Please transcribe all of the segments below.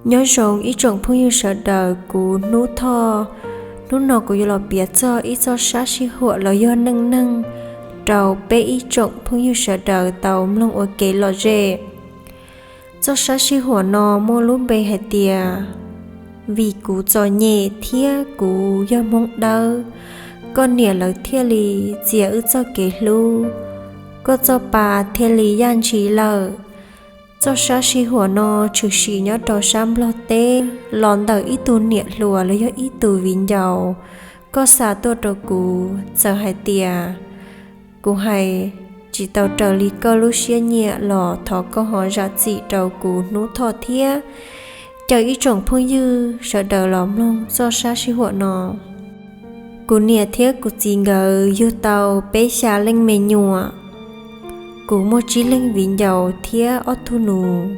Nyob zoo ib tsoom phooj ywg sawv daws, kuv Hnub Thoj. Hnub no kuv yuav los piav txog ib txoj sab sij huam los yog neej neeg rau peb ib tsoom phooj ywg sawv daws tau mloog ua kev lom zem. Txoj sab sij huam no muaj lub npe hais tias, vim kuv txom nyem thiab kuv yog Hmoob Dawb, koj niam lawv thiaj li txias wb txoj kev hlub, koj txoj pa thiaj li yaj ntshis lawm. Txoj sab sij huam no tshwm sim nyob rau sab Nplog teb los ntawm ib tug niam hluas los yog ib tug viv ncaus, koj xa tuaj rau kuv. Txawm hais tias kuv hais tsis tau raws li koj lub siab nyiam los thov koj ho zam txim rau kuv Hnub Thoj thiab. Caw ib tsoom phooj ywg sawv daws los mloog txoj sab sij huam no. Kuv niam thiab kuv txiv nkawd yug tau peb xya leej me nyuam. Kuv muaj tsib leeg viv ncaus thiab ob tug nus.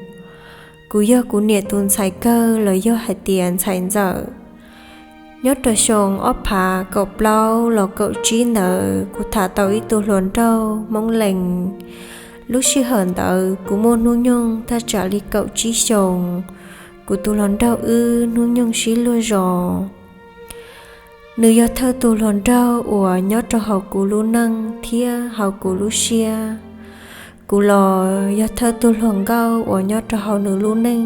Kuv yog kuv niam tus ntxhais kawg los yog hais tias ntxhais ntxawm. Nyob rau xyoo ob phav kaum plaub los kaum tsib ntawd kuv tham tau ib tug hluas nraug Hmoob Lees. Lub sij hawm ntawd kuv muaj hnub nyoog thaj tsam li kaum tsib xyoos. Kuv tus hluas nraug wb hnub nyoog sib luag zos. Nws yog thawj tug hluas nraug uas nyob rau hauv kuv lub neej thiab hauv kuv lub siab. Kuv los yog thawj tug hluas nkauj uas nyob rau hauv nws lub neej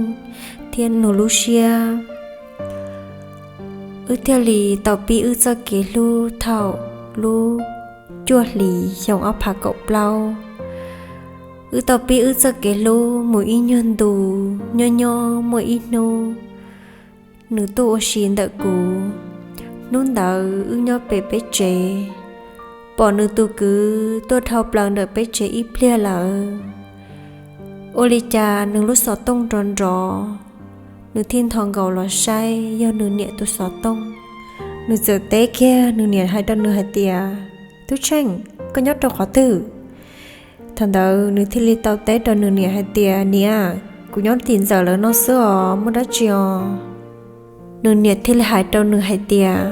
thiab nws lub siab. Wb thiaj li tau pib wb txoj kev hlub thaum lub cuaj hlis xyoo ob phav kaum plaub. Wb tau pib wb txoj kev hlub mus ib nyuag ntu. Nyob nyob muaj ib hnub nws tuaj ua si ntawm kuv. Hnub ntawd wb nyob pem peb tsev, pom nws tus kwv tuaj dhau plaws ntawm peb tsev ib pliag lawm. Ua li cas nws lub xov tooj nrov nrov, nws thiaj ntho nkaus los saib yog nws niam tus xov tooj. Nws txawm teb kiag nws niam hais rau nws hais tias, Tub Tsheej, koj nyob rau qhov twg? Thaum ntawd nws thiaj li tau teb rau nws niam hais tias, Niam, kuv nyob tim ntxawm lawv no xwb os, muaj dab tsi os? Nws niam thiaj li hais rau nws hais tias,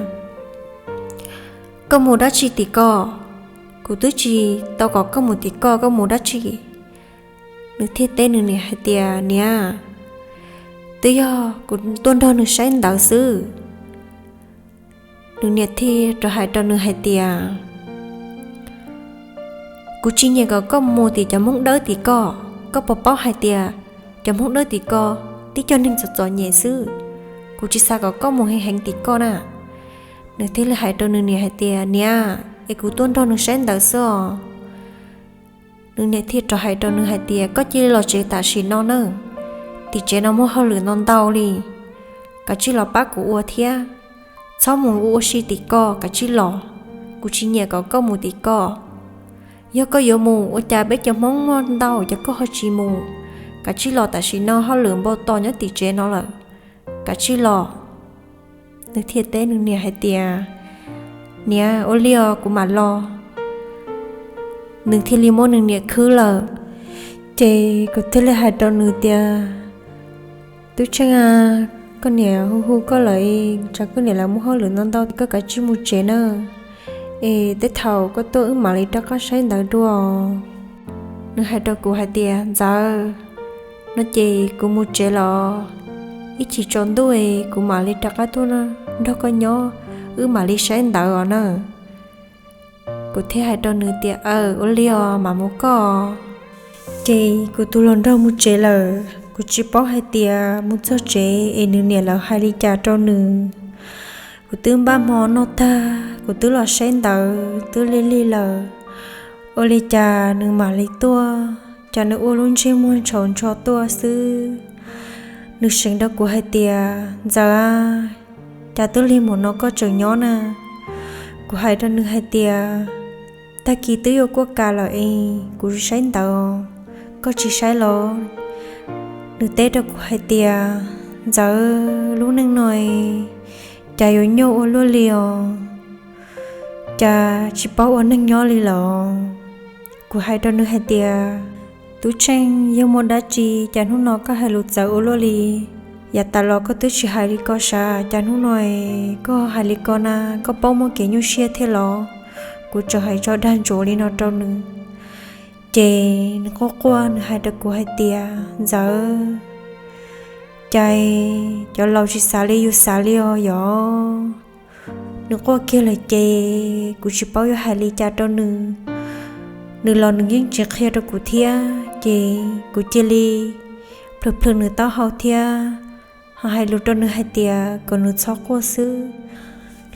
Koj mus dab tsi tim ko? Kuv twb tsis tau kom koj mus tim ko, koj mus dab tsi? Nws thiaj teb nws niam hais tias, Niam, twb yog kuv tuaj nrog nws saib ntawv xwb. Nws niam thiaj rov hais rau nws hais tias, Kuv tsis nyiam kom koj mus tim cov Hmoob Dawb tim ko. Koj puas paub hais tias cov Hmoob Dawb tim ko tib co neeg txom txom nyem xwb. Kuv tsis xav kom koj mus heev heev tim ko na. Nws thiaj li hais rau nws niam hais tias, Niam, es kuv tuaj nrog nws saib ntawv xwb os. Nws niam thiaj rov hais rau nws hais tias, Koj cia li los tsev tam sim no na. Tim tsev no muaj hauj lwm ntau ntau li, kav tsij los pab kuv ua thiab. Txhob mus ua ua si tim ko, kav tsij los. Kuv tsis nyiam kom koj mus tim ko. Yog koj yuav mus, ua cas peb cov Hmoob muaj ntau, cas koj ho tsis mus? Kav tsij los, tam sim no hauj lwm npau taws nyob tim tsev no lawm. Kav tsij los. Nws thiaj teb nws niam hais tias, Niam, ua li os, kuv mam los. Nws thiaj li muab nws niam khwb lawm. Ces kuv thiaj li hais rau nws tias, Tub Tsheej a, koj niam hu hu koj lawm, tsam koj niam lawv muaj hauj lwm ntau ntau, koj kav tsij mus tsev na. Es tej thaum koj tuaj wb mam li rov qab saib ntawv dua. Nws hais rau kuv hais tias, Ntxawm, no ces kuv mus tsev los, ib chim tsaus ntuj kuv mam li rov qab tuaj nrog koj nyob, wb mam li saib ntawv os na. Kuv thiaj hais rau nws tias, Aw, ua li os, mam mus koj. Ces kuv tus hluas nraug mus tsev lawm, kuv tsis paub hais tias mus txog tsev es nws niam lawv hais li cas rau nws. Kuv twb npaj hmo noj tag, kuv twb los saib ntawv twb lig lig lawm, ua li cas nws mam li tuaj, cas nws ua lub ntsej muag ntshaus ntsho tuaj xwb. Nws seev rau kuv hais tias, Ntxawm a, cas twb lig mus no koj tseem nyob na? Kuv hais rau nws hais tias, Tag kis twb yuav kuaj kas lawm es kuv saib ntawv, koj tsis saib los? Nws teb rau kuv hais tias, Ntxawm, lub neej no cas yuav nyuaj ua luaj li os, cas tsis paub ua neej nyob li los. Kuv hais rau nws hais tias, Tub Tsheej, yog muaj dab tsi cas hnub no koj hais lus txawv ua luaj li? Yav tas los koj twb tsis hais li ko sav, cas hnub no koj hais li ko na, koj paub muaj kev nyuaj siab thiab los? Kuv tseem hais tso dag ntsuav li no rau nws. Ces nws quaj quaj, nws hais rau kuv hais tias, Ntxawm, Cas cov laus tsis xav li yus xav li os yom. Nws quaj kiag lawm ces kuv tsis paub yuav hais li cas rau nws. Nws los nws yeej tsis qhia rau kuv thiab, ces kuv cia li plhws plhws nws taub hau thiab ho hais lus rau nws hais tias kom nws txhob quaj xwb.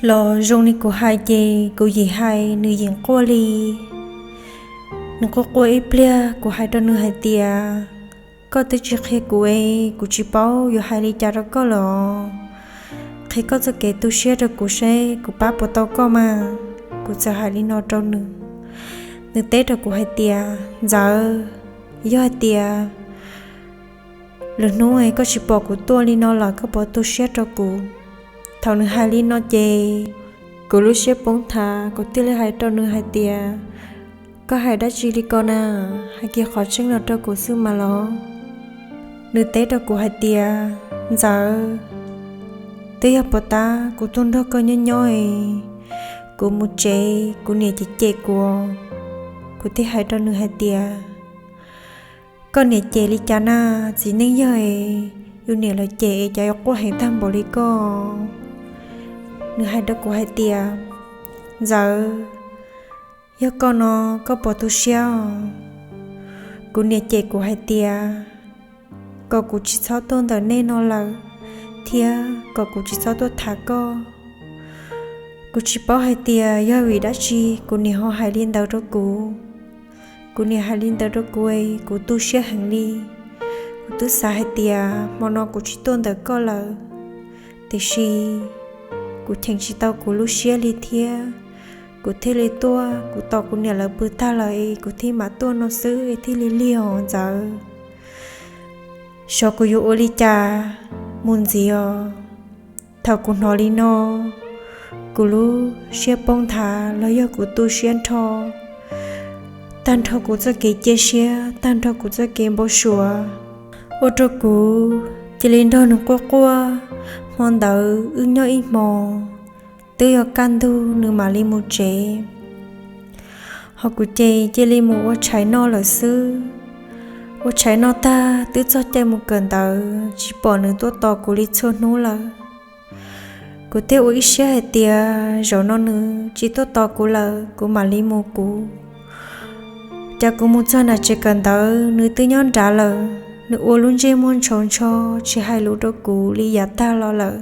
Los zoo li kuv hais ces kuv yim hais nws yeem quaj li. Nws quaj quaj ib pliag kuv hais rau nws hais tias, koj twb tsis qhia kuv es kuv tsis paub yuav hais li cas rau koj los. Qhia koj txoj kev tu siab rau kuv seb kuv pab puas tau koj mas. Kuv txawm hais li no rau nws. Nws teb rau kuv hais tias, Ntxawm, yog hais tias lwm hnub koj tsis pom kuv tuaj li no lawm koj puas tu siab rau kuv? Thaum nws hais li no ces kuv lub siab poob nthav, kuv thiaj li hais rau nws hais tias, koj hais dab tsi li ko na? Hais kiag qhov tseeb no rau kuv xwb mas los. Nws teb rau kuv hais tias, Ntxawm, twb yog puas tab kuv tuaj nrog koj nyob nyob es kuv mus tsev kuv niam cem cem kuv. Kuv thiaj hais rau nws hais tias, koj niam cem li cas na? Txiv neej yawg es yus niam lawv cem es cas yuav quaj heev tag npaum li koj? Nws hais rau kuv hais tias, Ntxawm, yog koj no koj puas tu siab os? Kuv niam cem kuv hais tias kom kuv tsis txhob tuaj ntawm nej no lawm thiab kom kuv tsis txhob tuaj tham koj. Kuv tsis paub hais tias yog vim dab tsi kuv niam ho hais li ntawd rau kuv. Kuv niam hais li ntawd rau kuv es kuv tu siab heev li. Kuv twb xav hais tias hmo no kuv tsis tuaj ntawm koj lawm, tiam sis kuv cheem tsis tau kuv lub siab li thiab. Kuv thiaj li tuaj, kuv tos kuv niam lawv pw tag lawm es kuv thiaj mam tuaj no xwb es thiaj li lig os Ntxawm. Xyov kuv yuav ua li cas mus ntxiv os. Thaum kuv hnov li no, kuv lub siab poob nthav los yog kuv tu siab nrho, tag nrho kuv txoj kev cia siab, tag nrho kuv txoj kev npau suav, ua rau kuv cia li nrog nws quaj quaj. Hmo ntawd wb nyob ib hmo, twb yuav kaj ntug nws mam li mus tsev. Ho kuv ces cia li mus ua tshais noj lawm xwb. Ua tshais noj tag twb txog caij mus kawm ntawv, tsis pom nws tuaj tos kuv li txhua hnub lawm. Kuv thiaj ua ib siab hais tias zaum no nws tsis tuaj tos kuv lawm kuv mam li mus kuv. Cas kuv mus txog nram tsev kawm ntawv nws twb nyob nrad lawm, nws ua lub ntsej muag ntshauv ntsho tsis hais lus rau kuv li yav tag los lawm.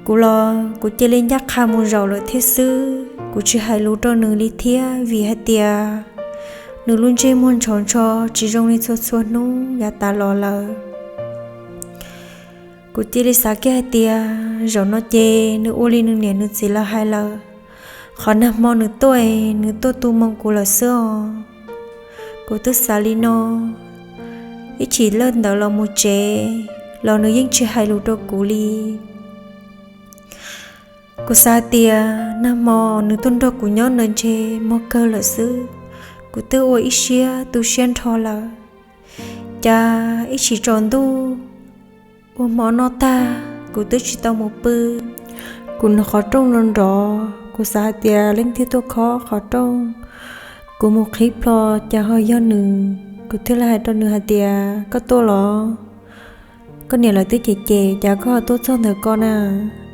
Kuv los kuv cia li ncaj qha mus zaum lawm thiab xwb, kuv tsis hais lus rau nws li thiab vim hais tias nws lub ntsej muag ntshauv ntsho tsis zoo li txhua txhua hnub yav tas los lawm. Kuv cia li xav kiag hais tias zaum no ces nws ua li nws niam nws txiv lawv hais lawm, qhov nag hmo nws tuaj es nws tuaj tu moo kuv lawm xwb os. Kuv twb xav li no, ib chim lawm ntawd los mus tsev los nws yeej tsis hais lus rau kuv li. Kuv xav tias nag hmo nws tuaj nrog kuv nyob ntawd ntshe muag kawg lawm xwb. Kuv twb ua ib siab tu siab nrho lawm. Cas ib chim tsaus ntuj ua hmo noj tag kuv twb tsis tau mus pw. Kuv hnov qhov rooj nrov nrov, kuv xav hais tias leej twg tuaj khob qhov rooj. Kuv mus qhib plho cas ho yog nws. Kuv thiaj li hais rau nws hais tias, koj tuaj los? Koj niam lawv twb cem cem cas koj ho tuaj txog ntawm ko na,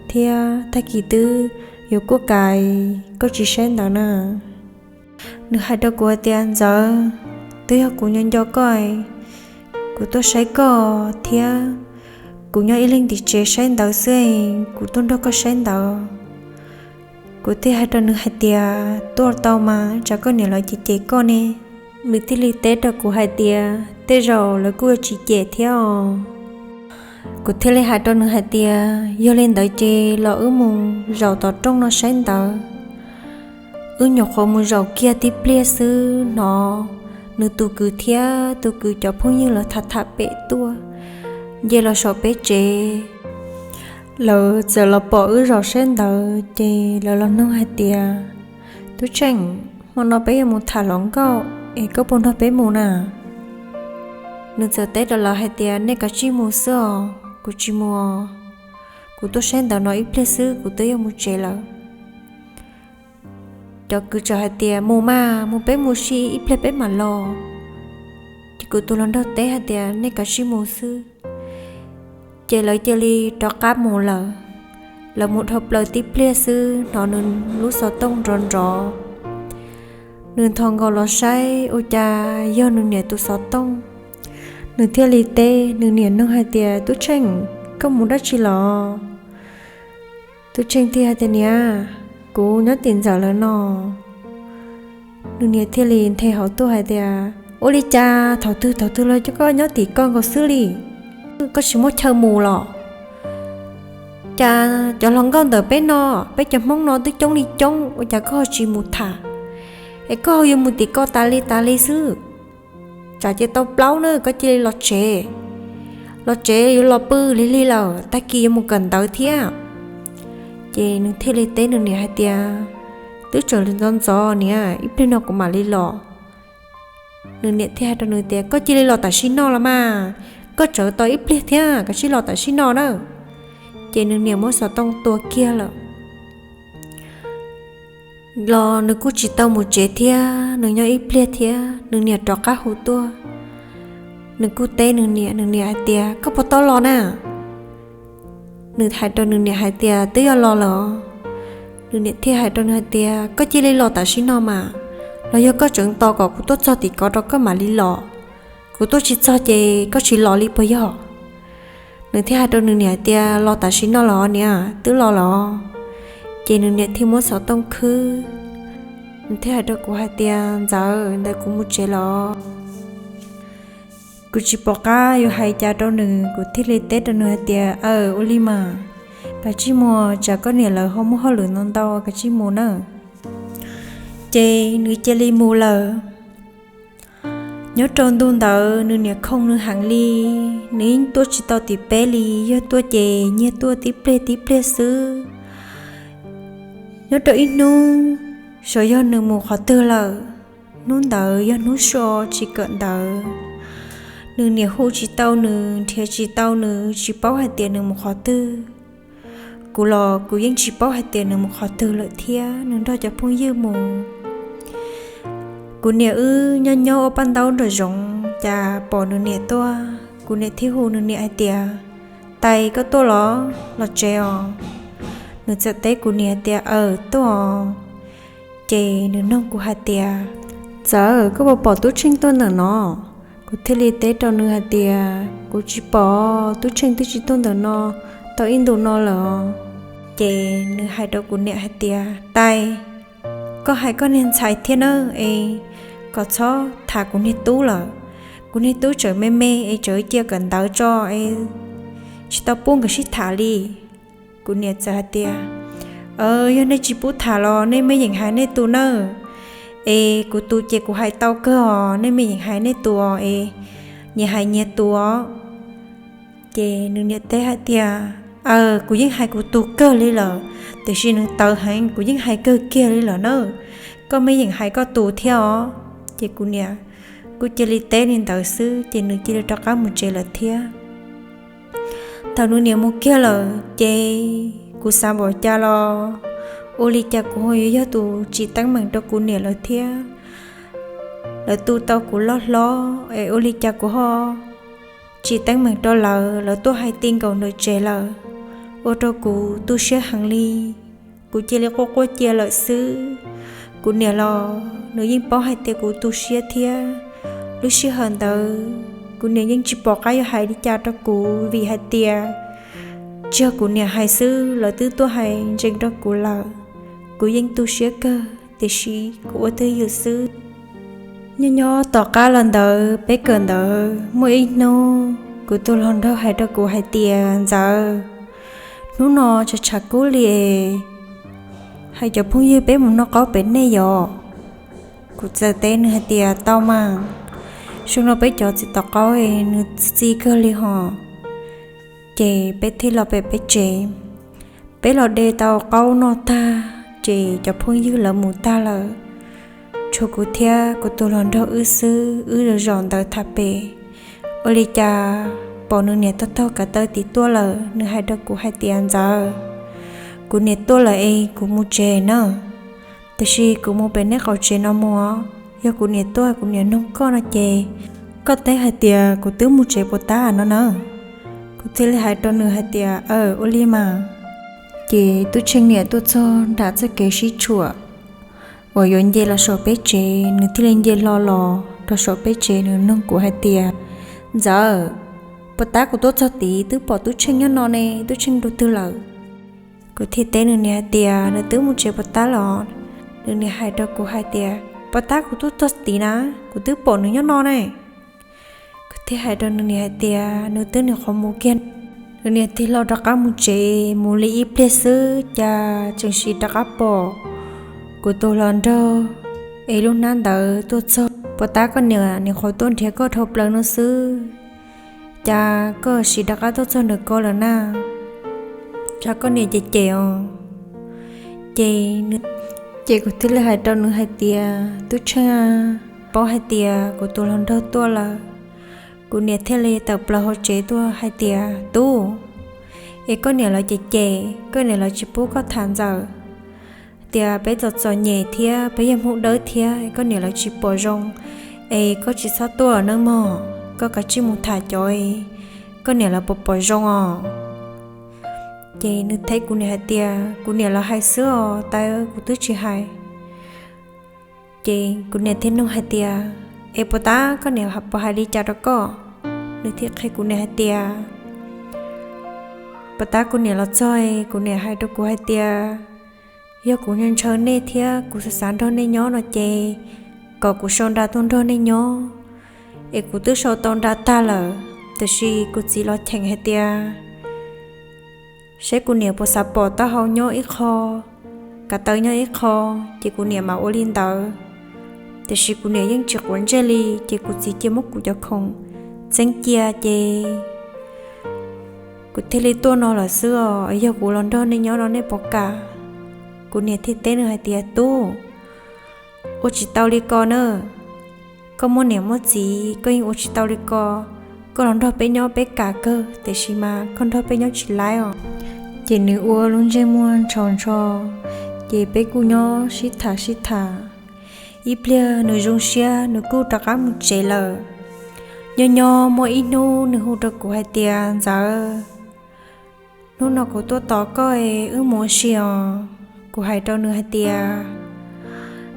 thiab tag kis twb yuav kuaj kas koj tsis saib ntawv na. Nws hais rau kuv hais tias, ntxawm, twb yog kuv nco nco koj, kuv tuaj saib koj thiab. Kuv nyob ib leeg tim tsev saib ntawv xwb, kuv tuaj nrog koj saib ntawv. Kuv thiaj hais rau nws hais tias, tuaj tau mas, tsam koj niam lawv cem cem koj ne. Nws thiaj li teb rau kuv hais tias, tej zaum lawv kuj yuav tsis cem thiab os. Kuv thiaj li hais rau nws hais tias, yog li ntawd ces los wb mus zaum tom rooj no saib ntawv. Wb nyuam qhuav mus zaum kiag tib pliag xwb hnov nws tus kwv thiab tus kwv cov phooj ywg lawv tham tham pem tuaj, nce los saum peb tsev. Lawv txawm los pom wb zaum saib ntawv ces lawv los nug hais tias, tub Tsheej, hmo no peb yuav mus tham hluas nkauj es koj puas nrog peb mus na? Nws txawm teb rau lawv hais tias, nej kav tsij mus xwb os, kuv tsis mus. Kuv tuaj saib ntawv no ib pliag xwb kuv twb yuav mus tsev lawm. Cov kwv txawm hais tias, mus mas, mus peb mus si ib pliag peb mam los. Ces kuv tus hluas nraug teb hais tias, nej kav tsij mus xwb, Ces lawv cia li rov qab mus lawm. Lawv mus dhau plaws tib pliag xwb hnov nws lub xov tooj nrov nrov. Nws nthos nkaus los saib ua cas yog nws niam tus xov tooj. Nws thiaj li teb nws niam nug hais tias, Tub Tsheej, koj mus dab tsi los? Tub Tsheej thiaj hais tias, Niam, kuv nyob tim ntxawm lawv no. Nws niam thiaj li nthe hauv tuaj hais tias, Ua li cas thaum twg thaum twg los coj koj nyob tim koj nkaus xwb li? Koj tsis muaj chaw mus los? Cas cov hluas nkauj ntawm peb no, peb cov Hmoob no twb coob li coob, ua cas koj ho tsis mus tham? Es koj ho yuav mus tim koj tas li tas li xwb. Tsam ces tau plaub na, koj cia li los tsev. Los tsev yuav los pw lig lig lawm, tag kis yuav mus kawm ntawv thiab. Ces nws thiaj li teb nws niam hais tias, Twb tseem ntxov ntxov niam, ib pliag no kuv mam li los. Nws niam thiaj hais rau nws tias, Koj cia li los tam sim no los mas, koj tsawv tau ib pliag thiab, koj cia li los tam sim no na. Ces nws niam muab xov tooj tua kiag lawm. Los nws kuj tsis tau mus tsev thiab, nws nyob ib pliag thiab nws niam rov qab hu tuaj. Nws kuj teb nws niam, nws niam hais tias, Koj puas tau los na? Nws hais rau nws niam hais tias, Twb yuav los lawm. Nws niam thiaj hais rau nws hais tias, Koj cia li los tam sim no mas, los yog koj tseem tos kom kuv tuaj txog tim ko rau koj mam li los? Kuv tuaj tsis txog ces koj tsis los li puas yog? Nws thiaj hais rau nws niam hais tias, Los tam sim no los niam, twb los los. Ces nws niam thiaj muab xov tooj khwb. Nws thiaj hais rau kuv hais tias, Ntxawm, ntawd kuv mus tsev los. Kuv tsis pom qab yuav hais cas rau nws, kuv thiaj li teb rau nws hais tias, Aw, ua li mas, kav tsij mus, tsam koj niam lawv ho muaj hauj lwm ntau ntau, kav tsij mus nawb. Ces nws cia li mus lawm. Nyob rau ntu ntawd nws niam khoom nws heev li, nws yeej tuaj tsis tau tim peb li, yog tuaj ces nyiag tuaj tib pliag tib pliag xwb. Nyob rau ib hnub, xyov yog nws mus qhov twg lawm, hnub ntawd yog hnub so tsis kawm ntawv. Nws niam hu tsis tau nws, nrhiav tsis tau nws, tsis paub hais tias nws mus qhov twg. Kuv los kuv yeej tsis paub hais tias nws mus qhov twg lawm thiab nws nrog cov phooj ywg mus. Kuv niam wb nyob nyob ua paj ntaub nraum zoov, cas pom nws niam tuaj. Kuv niam thiaj hu nws niam hais tias, Tais, koj tuaj los? Los tsev os. Nws txawm teb kuv niam tias, Aw, tuaj os. Ces nws nug kuv hais tias, Txawm, koj puas pom Tub Tsheej tuaj ntawm no? Kuv thiaj li teb rau nws hais tias, Kuv tsis pom, Tub Tsheej twb tsis tuaj ntawm no tau ib ntus no lawm os. Ces nws hais rau kuv niam hais tias, Tais, koj hais koj niag ntxhais thiab nawb es, kom txhob tham kuv niag tub lawm. Kuv niag tub tseem me me es tseem cia kawm ntawv tso es tsis tau pub nkawd sib tham li. Kuv niam txawm hais tias, Yog nej tsis pub tham los nej mej yeem hais nej tus nawb. Es kuv tus ces kuv hais tau kawg os, nej mej yeem hais nej tus os es, nyias hais nyias tus os. Ces nws niam teb hais tias, Aw, kuv yeej hais kuv tus kawg li lawm, tiam sis nws tawv heev, kuv yeej hais kawg kiag li lawm na. Koj mej yeem hais koj tus thiab os. Ces kuv niam kuj cia li teb li ntawd xwb ces nws cia li rov qab mus tsev lawm thiab. Thaum nws niam mus kiag lawm ces kuv xav npaum cas los ua li cas kuv ho yuav yog tus tsim teeb meem rau kuv niam lawv thiab. Lawv tu tau kuv loj hlob es ua li cas kuv ho tsim teeb meem rau lawv, lawv tuaj hais ti nkaus ntawm tsev lawm, ua rau kuv tu siab heev li. Kuv cia li quaj quaj cia lawm xwb. Kuv niam los nws yeej paub hais tias kuv tu siab thiab. Lub sij hawm ntawd kuv niam yeej tsis pom qab yuav hais li cas rau kuv vim hais tias tsis yog kuv niam hais xwb, lawv twb tuaj hais ntsees rau kuv lawm. Kuv yeej tu siab kawg tiam sis kuv ua twj ywm xwb. Nyob nyob tom qab los ntawd peb kawm ntawv muaj ib hnub kuv tus hluas nraug hais rau kuv hais tias, Ntxawm, hnub no tshav tshav kub li es hais cov phooj ywg peb mus noj qaub pem nej yom? Kuv txawm teb nws hais tias, Tau mas, zoo no peb cov txiv tom qaub nws txi txiv kawg li hos. Ces peb thiaj los pem peb tsev. Peb los de tau qaub noj tag ces cov phooj ywg lawv mus tag lawm, tshuav kuv thiab kuv tus hluas nraug wb xwb, wb zaum zaum ntawd tham pem. Ua li cas pom nws niam taug taug kev taw tim tuaj lawm, nws hais rau kuv hais tias, Ntxawm, kuv niam tuaj lawm es kuv mus tsev na. Tiam sis kuv mus pem nej qaum tsev no mus, yog kuv niam tuaj kuv niam nug koj no ces koj teb hais tias kuv twb mus tsev puas tab no na. Kuv thiaj li hais rau nws hais tias, Aw, ua li mas. Ces Tub Tsheej niam tuaj txog nram txoj kev sib tshuam uas yuav nce los saum peb tsev, nws thiaj li nce hlo los rau saum peb tsev, nws nug kuv hais tias, Ntxawm, puas tab kuv tuaj txog tid twb pom Tub Tsheej nyob no ne, Tub Tsheej dua twg lawm? Kuv thiaj teb nws niam hais tias, Nws twb mus tsev puas tab los? Nws niam hais rau kuv hais tias, Puas tab kuv tuaj txog tid na, kuv twb pom nws nyob no ne. Kuv thiaj hais rau nws niam hais tias, Nws twb nws qhov mus kiag. Nws niam tig hlo rov qab mus tsev, mus li ib pliag xwb cas tseem sim rov qab pom kuv tus hluas nraug es lub hnab ntawd tuaj txog. Puas tab koj niam nws qhuav tuaj nrhiav koj dhau plaws no xwb, cas koj sim rov qab tuaj txog ntawm ko lawm na? Cas koj niam cem cem os. Ces, ces kuv thiaj li hais rau nws hais tias, Tub Tsheej, paub hais tias kuv tus hluas nraug tuaj lawm. Kuv niam thiaj li tawm plaws hauv tsev tuaj hais tias, Tub, es koj niam lawv cem cem, koj niam lawv tsis pub koj tham Ntxawm, tias peb txom txom nyem thiab peb yog Hmoob Dawb thiab, koj niam lawv tsis pom zoo, es koj tsis txhob tuaj nawb mog, koj kav tsij mus tham cov, koj niam lawv puas pom zoo os. Ces nws teb kuv niam hais tias, Kuv niam lawv hais xwb os, tab kuv twb tsis hais. Ces kuv niam thiaj nug hais tias, Es puas tab koj niam puas hais li cas rau koj? Nws thiaj qhia kuv niam hais tias, Puas tab kuv niam los txog, kuv niam hais rau kuv hais tias, Yog kuv ntshaw nej thiab kuv xav xav nrog nej nyob no ces kom kuv sau nra tuaj nrog nej nyob. Es kuv twb sau tau nra tag lawm, tiam sis kuv txiv los cheem hais tias, Saib kuv niam puas xav pom taub hau nyob ib qho, kav taw nyob ib qho, ces kuv niam mam ua li ntawd. Tiam sis kuv niam yeej tsis quav ntsej li, ces kuv txiv cia muab kuv cov khoom txeeb cia ces kuv thiaj li tuaj no lawm xwb os. Yog kuv los nrog nej nyob no nej puas kam? Kuv niam thiaj teb nws hais tias, Tub, ua tsis tau li ko na. Koj muaj niam muaj txiv, koj yeej ua tsis tau li ko. Koj los nrog peb nyob peb kam kawg, tiam sis mas koj nrog peb nyob tsis laib os. Ces nws ua lub ntsej muag ntshaus ntsho, ces peb kuj nyob sib tham sib tham. Ib pliag nws zoo siab, nws kuj rov qab mus tsev lawm. Nyob nyob muaj ib hnub nws hu rau kuv hais tias, Ntxawm, hnub no kuv tuaj tos koj es wb mus ua si os. Kuv hais rau nws hais tias,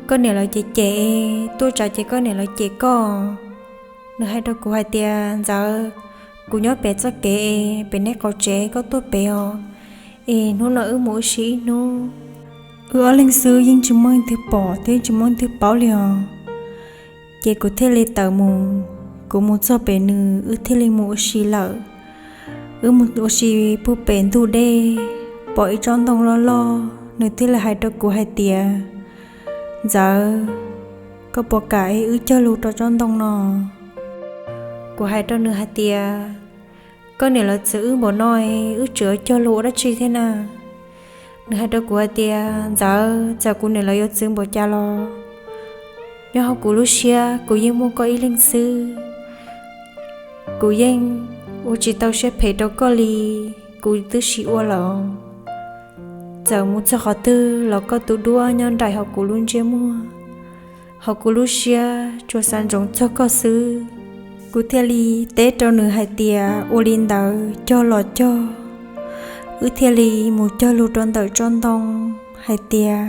Koj niam lawv cem cem, tuaj tsam ces koj niam lawv cem koj. Nws hais rau kuv hais tias, Ntxawm, kuv nyob pem txoj kev es pem nej qaum tsev, koj tuaj pem os, es hnub no wb mus ua si ib hnub. Wb ob leeg xwb yeej tsis muaj leej twg pom thiab tsis muaj leej twg paub li os. Ces kuv thiaj li tawm mus, kuv mus txog pem nws wb thiaj li mus ua si lawm. Wb mus ua si puag pem ntug dej, pom ib tsob ntoo loj loj, nws thiaj li hais rau kuv hais tias, Ntxawm, koj puas kam es wb cog lus rau tsob ntoo no? Kuv hais rau nws hais tias, Koj niam lawv txwv wb npaum no, wb tseem cog lus ua dab tsi thiab na? Nws hais rau kuv hais tias, Ntxawm, txawm kuv niam lawv yuav txwv npaum cas los nyob hauv kuv lub siab kuv yeej muaj koj ib leeg xwb. Kuv yeej ua tsis tau siab phem rau koj li, kuv twb sim ua lawm. Txawm mus txog qhov twg los koj tus duab nyob nraim hauv kuv lub ntsej muag, hauv kuv lub siab tsuas xav ntsoov txog koj xwb. Kuv thiaj li teb rau nws hais tias, Ua li ntawd cog los cog. Wb thiaj li mus cog lus rau ntawm tsob ntoo hais tias,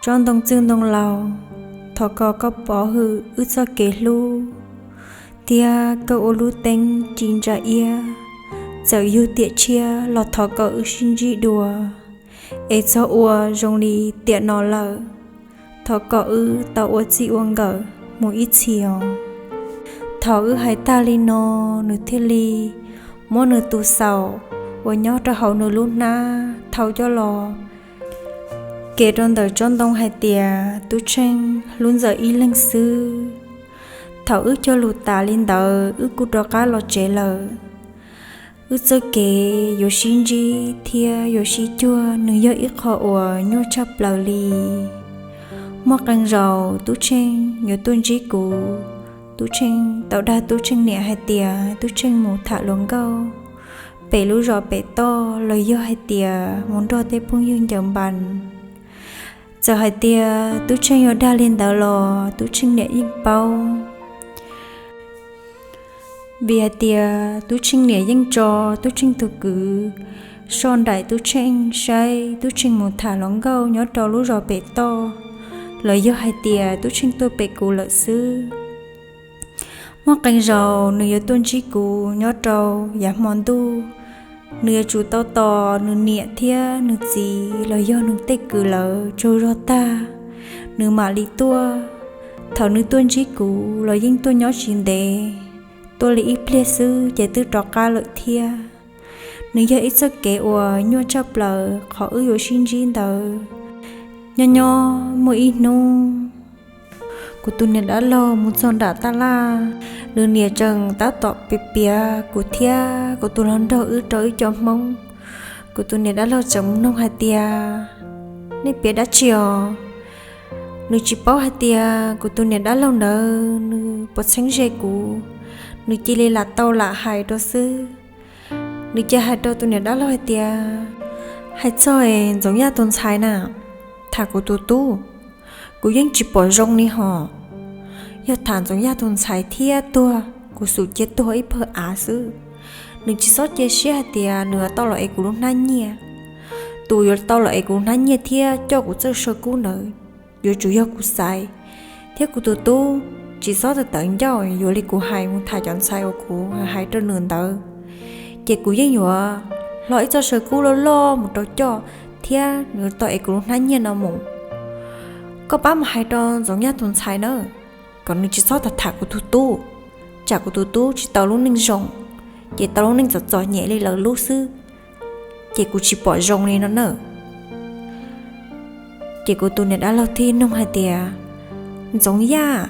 Tsob ntoo txwj ntoo laus, thov kom koj pov hwm wb txoj kev hlub thiab koj ua lub teeb ci ntsa iab, txawm yug tiam tshiab los thov kom wb sib ntsib dua, es txhob ua zoo li tiam no lawm. Thov kom wb tau ua txij ua nkawm mus ib txhis os. Thaum wb hais tag li no, nws thiaj li muab nws tus xaum uas nyob rau hauv nws lub hnab thau coj los kev rau ntawm tsob ntoo hais tias, Tub Tsheej hlub Ntxawm ib leeg xwb. Thaum wb cog lus tas li ntawd, wb kuj rov qab los tsev lawm. Wb txoj kev yuav sib ntsib thiab yuav sib cuag, nws yog ib qho uas nyuaj tshaj plaws li. Muaj qee zaus Tub Tsheej yuav tuaj ntsib kuv, Tub Tsheej tau dag Tub Tsheej niam hais tias Tub Tsheej mus tham hluas nkauj pem lub zos pem toj, los yog hais tias mus nrog tej phooj ywg ncaws npas. Txawm hais tias Tub Tsheej yuav dag li ntawd los Tub Tsheej niam yeej paub. Vim hais tias Tub Tsheej niam yeej tso Tub Tsheej tus kwv soj nraim Tub Tsheej saib Tub Tsheej mus tham hluas nkauj nyob rau lub zos pem toj, los yog hais tias Tub Tsheej tuaj pem kuv lawm xwb. Muaj qee zaus nws yuav tuaj ntsib kuv nyob rau yav hmo ntuj, nws yuav tsum tau tos nws niam thiab nws txiv los yog nws tej kwv lawv tsaug zog tag, nws mam li tuaj. Thaum nws tuaj ntsib kuv los yeej tuaj nyob tsis ntev, tuaj li ib pliag xwb ces twb rov qab lawm thiab. Nws yog ib txoj kev uas nyuaj tshaj plaws qhov wb yuav sib ntsib ntawd. Nyob nyob muaj ib hnub, kuv tus niam dab laug mus txog nram taj laj, nws niam tseem tab tom piav piav kuv thiab kuv tus hluas nraug wb rau wb cov Hmoob. Kuv tus niam dab laug tseem mus noog hais tias, nej piav dab tsi os? Nws tsis paub hais tias kuv tus niam dab laug ntawd nws puas txheeb ze kuv, nws cia li lam tau lam hais rau xwb. Nws cia hais rau tus niam dab laug hais tias, hais txog Ntxoov Yaj tus ntxhais na, tham kuv tus tub, kuv yeej tsis pom zoo li hos. Yog tham Ntxoov Yaj tus ntxhais thiab tuag, kuv xum cia tuag ib pawg av xwb. Nws tsis txhob cia siab hais tias nws yuav tau los ev kuv lub hnab nyiaj. Tus yuav tau los ev kuv lub hnab nyiaj thiab coj kuv txawj saw kub ntawd yuav tsum yog kuv Xaiv thiab kuv tus tub. Tsis txhob tawv tawv ncauj yuav li kuv hais mus tham cov ntxhais uas kuv hais rau nws ntawd, ces kuv yeej yuav hlo ib txoj saw kub loj loj mus rau coj thiab nws yuav tau ev kuv lub hnab nyiaj no mus. Koj pab mus hais rau Ntxoov Yaj tus ntxhais na, kom nws tsis txhob tham tham kuv tus tub, tsam kuv tus tub tsis tau lub neej zoo, ces tau lub neej txom txom nyem li lawv lub xwb, ces kuv tsis pom zoo li no na. Ces kuv tus niam dab laug thiaj noog hais tias, Ntxoov Yaj?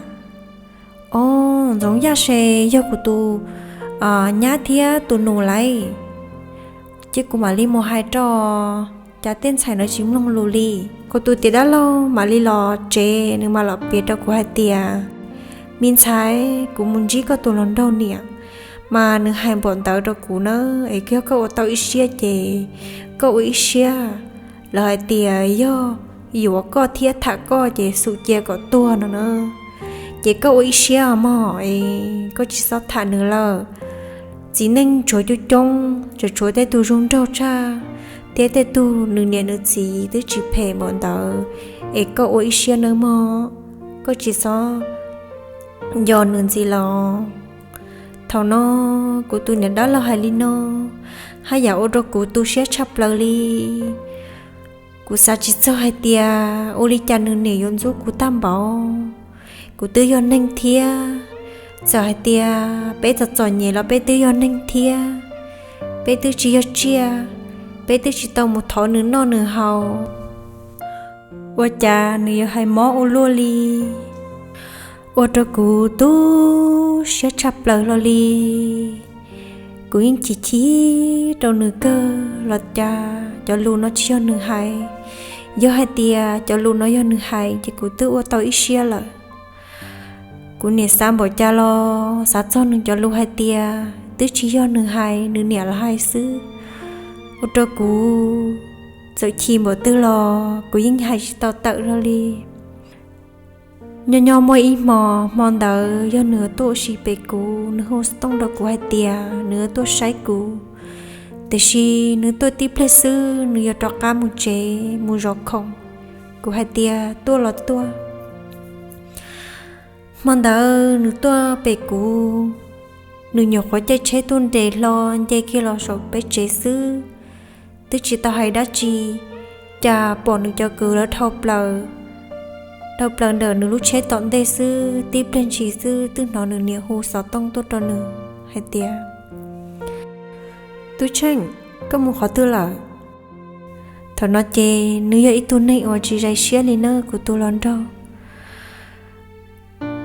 Os, Ntxoov Yaj ces yog kuv tus nyab thiab tus nus lauj. Ces kuv mam li mus hais rau, cas tej ntxhais ntawd tsis mloog lus li. Kuv tus niam dab laug mam li los tsev, nws mam los piav rau kuv hais tias, me ntxhais, kuv mus ntsib koj tus hluas nraug niam, mas nws hais npaum ntawd rau kuv na, es yog koj ua tau ib siab ces koj ua ib siab. Lawv hais tias yog yuav koj thiab tham koj ces xum cia kom tuag no na. Ces koj ua ib siab mog, es koj tsis txhob tham nws lawm. Txiv neej tshuav coob coob, tseem tshuav tej tug zoo nraug tshaj, thiab tej tug nws niam nws txiv twb tsis phem npaum ntawd, es koj ua ib siab nawb mog, koj tsis txhob nco nws ntxiv los. Thaum no kuv tus niam dab laug hais li no, haj yam ua rau kuv tu siab tshaj plaws li. Kuv xav tsis txog hais tias ua li cas nws niam yuav ntxub kuv tag npaum. Kuv twb yog neeg thiab, txawm hais tias peb txom txom nyem los peb twb yog neeg thiab, peb twb tsis yog tsiaj, peb twb tsis tau mus thov nws noj nws haus. Ua cas nws yuav hais mob ua luaj li, ua rau kuv tu siab tshaj plaws hlo li. Kuv yeej chim chim rau nws kawg los cas cov lus no tsis yog nws hais. Yog hais tias cov lus no yog nws hais ces kuv twb ua tau ib siab lawm. Kuv niam xav npaum cas los xav txog nws cov lus hais tias twb tsis yog nws hais, nws niam los hais xwb, ua rau kuv txawm chim npaum twg los kuv yeej hais tsis tau tawm hlo li. Nyob nyob muaj ib hmo, hmo ntawd yog nws tuaj ua si pem kuv, nws hu xov tooj rau kuv hais tias nws yuav tuaj saib kuv. Tiam sis nws tuaj tib pliag xwb nws yuav rov qab mus tsev mus zov khoom. Kuv hais tias tuaj los tuaj. Hmo ntawd nws tuaj pem kuv, nws nyuam qhuav caij tsheb tuaj nres hlo nce kiag los saum peb tsev xwb, twb tsis tau hais dab tsi, cas pom nws cov kwv lawv dhau plaws, dhau plaws ntawm nws lub tsheb tom ntej xwb. Tib pliag ntshis xwb twb hnov nws niam hu xov tooj tuaj rau nws hais tias, Tub Tsheej, koj mus qhov twg lawm? Thaum no ces nws yog ib tug neeg uas tsis zais siab li na kuv tus hluas nraug.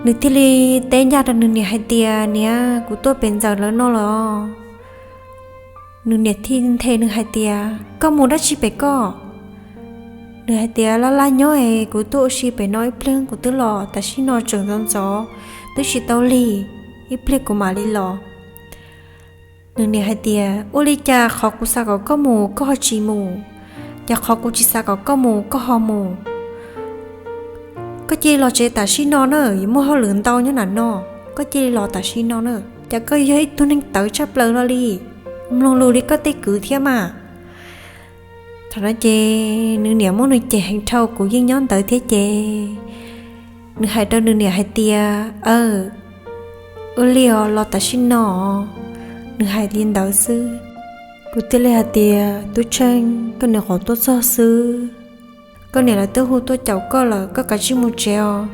Nws thiaj li teb ncaj rau nws niam hais tias, Niam, kuv tuaj pem ntxawm lawv no los. Nws niam thiaj nthe nws hais tias, Koj mus dab tsi pem koj? Nws hais tias, Laj laj nyob es kuv tuaj ua si pem no ib pliag kuv twb los, tam sim no tseem ntxov ntxov, twb tsis tau lig, ib pliag kuv mam li los. Nws niam hais tias, Ua li cas qhov kuv xav kom koj mus koj ho tsis mus, ces qhov kuv tsis xav kom koj mus koj ho mus? Koj cia li los tsev tam sim no na, yuav muaj hauj lwm ntau nyob nram no, koj cia li los tam sim no na. Cas koj yog ib tug neeg tawv tshaj plaws los li, mloog lus li koj tej kwv thiab mas. Thaum no ces nws niam muab nws cem heev dhau, kuv yeej nyob ntawd thiab ces nws hais rau nws niam hais tias, Aw, ua li os, los tam sim no. Nws hais li ntawd xwb. Kuv thiaj li hais tias, Tub Tsheej, koj niam qhuav tuaj txog xwb, koj niam lawv twb hu tuaj caum koj lawm, koj kav tsij mus tsev os.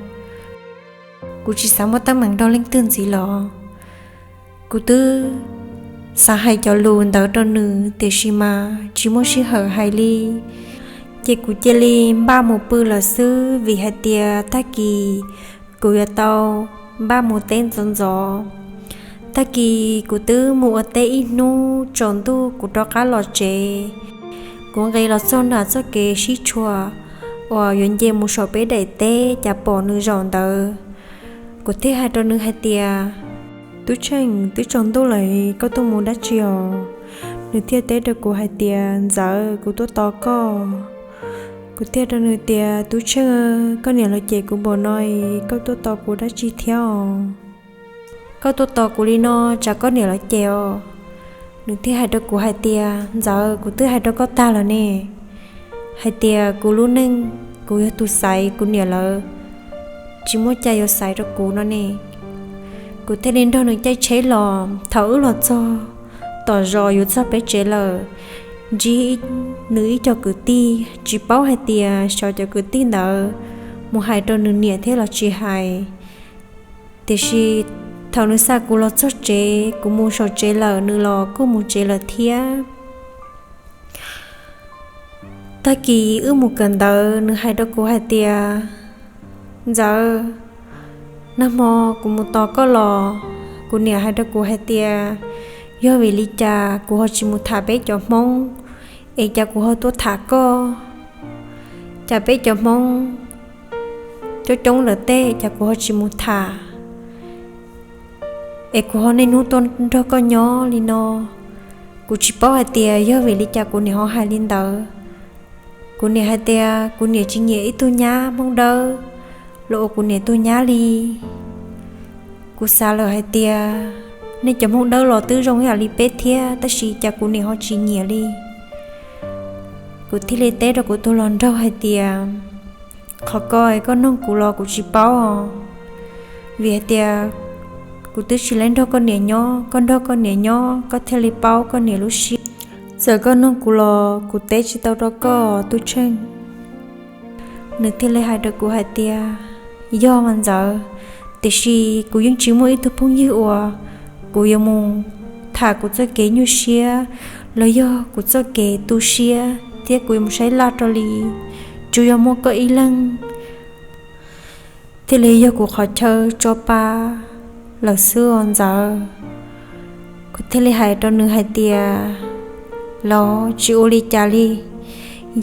Kuv tsis xav muaj teeb meem nrog leej twg ntxiv los. Kuv twb xav hais cov lus ntawd rau nws tiam sis mas tsis muaj sij hawm hais li, ces kuv cia li npaj mus pw lawm xwb, vim hais tias tag kis kuv yuav tau npaj mus teb ntxov ntxov. Tag kis kuv twb mus ua teb ib hnub, tsaus ntuj kuv rov qab los tsev. Kuv nqis los txog nram txoj kev sib tshuam uas yuav nce mus saum peb daim teb, cas pom nws zaum ntawd. Kuv thiaj hais rau nws hais tias, Tub Tsheej, twb tsaus ntuj lawm, koj tuaj mus dab tsi os? Nws thiaj teb rau kuv hais tias, Ntxawm, kuv tuaj tos koj. Kuv thiaj rau nws tias, Tub Tsheej, koj niam los cem kuv npaum no, koj tuaj tos kuv dab tsi thiab os? Koj tuaj tos kuv li no, tsam koj niam los cem os. Nws thiaj hais rau kuv hais tias, Ntxawm, kuv twb hais rau koj tag lawm ne, hais tias kuv lub neej, kuv yog tus xaiv, kuv niam lawv tsis muaj cai yuav xaiv rau kuv no ne. Kuv thiaj li nrog nws caij tsheb los. Thaum wb los txog tom zos yuav txog peb tsev lawm, ntsib nws ib co kwv tij, tsis paub hais tias xyov cov kwv tij ntawd mus hais rau nws niam thiab los tsis hais. Tiam sis thaum nws xa kuv los txog tsev, kuv mus saum tsev lawm, nws los kuj mus tsev lawm thiab. Tag kis wb mus kawm ntawv, nws hais rau kuv hais tias, Ntxawm, nag hmo kuv mus tos koj los, kuv niam hais rau kuv hais tias, yog vim li cas kuv ho tsis mus tham peb cov Hmoob, es cas kuv ho tuaj tham koj? Cas peb cov Hmoob coob coob lawm tej, cas kuv ho tsis mus tham, es kuv ho niaj hnub tuaj nrog koj nyob li no? Kuv tsis paub hais tias yog vim li cas kuv niam ho hais li ntawd. Kuv niam hais tias kuv niam tsis nyiam ib tug nyab Hmoob Dawb los ua kuv niam tus nyab li. Kuv xav lawm hais tias nej cov Hmoob Dawb los twb zoo ib yam li peb thiab, tab sis cas kuv niam ho tsis nyiam li. Kuv thiaj li teb rau kuv tus hluas nraug hais tias, qhov ko koj nug kuv los kuv tsis paub os, vim hais tias kuv twb tsis lab nrog koj niam nyob, koj nrog koj niam nyob koj thiaj li paub koj niam lub siab. Txawm koj nug kuv los kuv teb tsis tau rau koj, Tub Tsheej. Nws thiaj li hais rau kuv hais tias, yog mas Ntxawm, tiam sis kuv yeej tsis muaj ib tug phooj ywg uas kuv yuav mus tham kuv txoj kev nyuaj siab los yog kuv txoj kev tu siab thiab kuv yuav mus saib laj rau li, tsuas yog muaj koj ib leeg thiaj li yog kuv qhov chaw tso pa lawm xwb os Ntxawm. Kuv thiaj li hais rau nws hais tias, los tsis ua li cas li,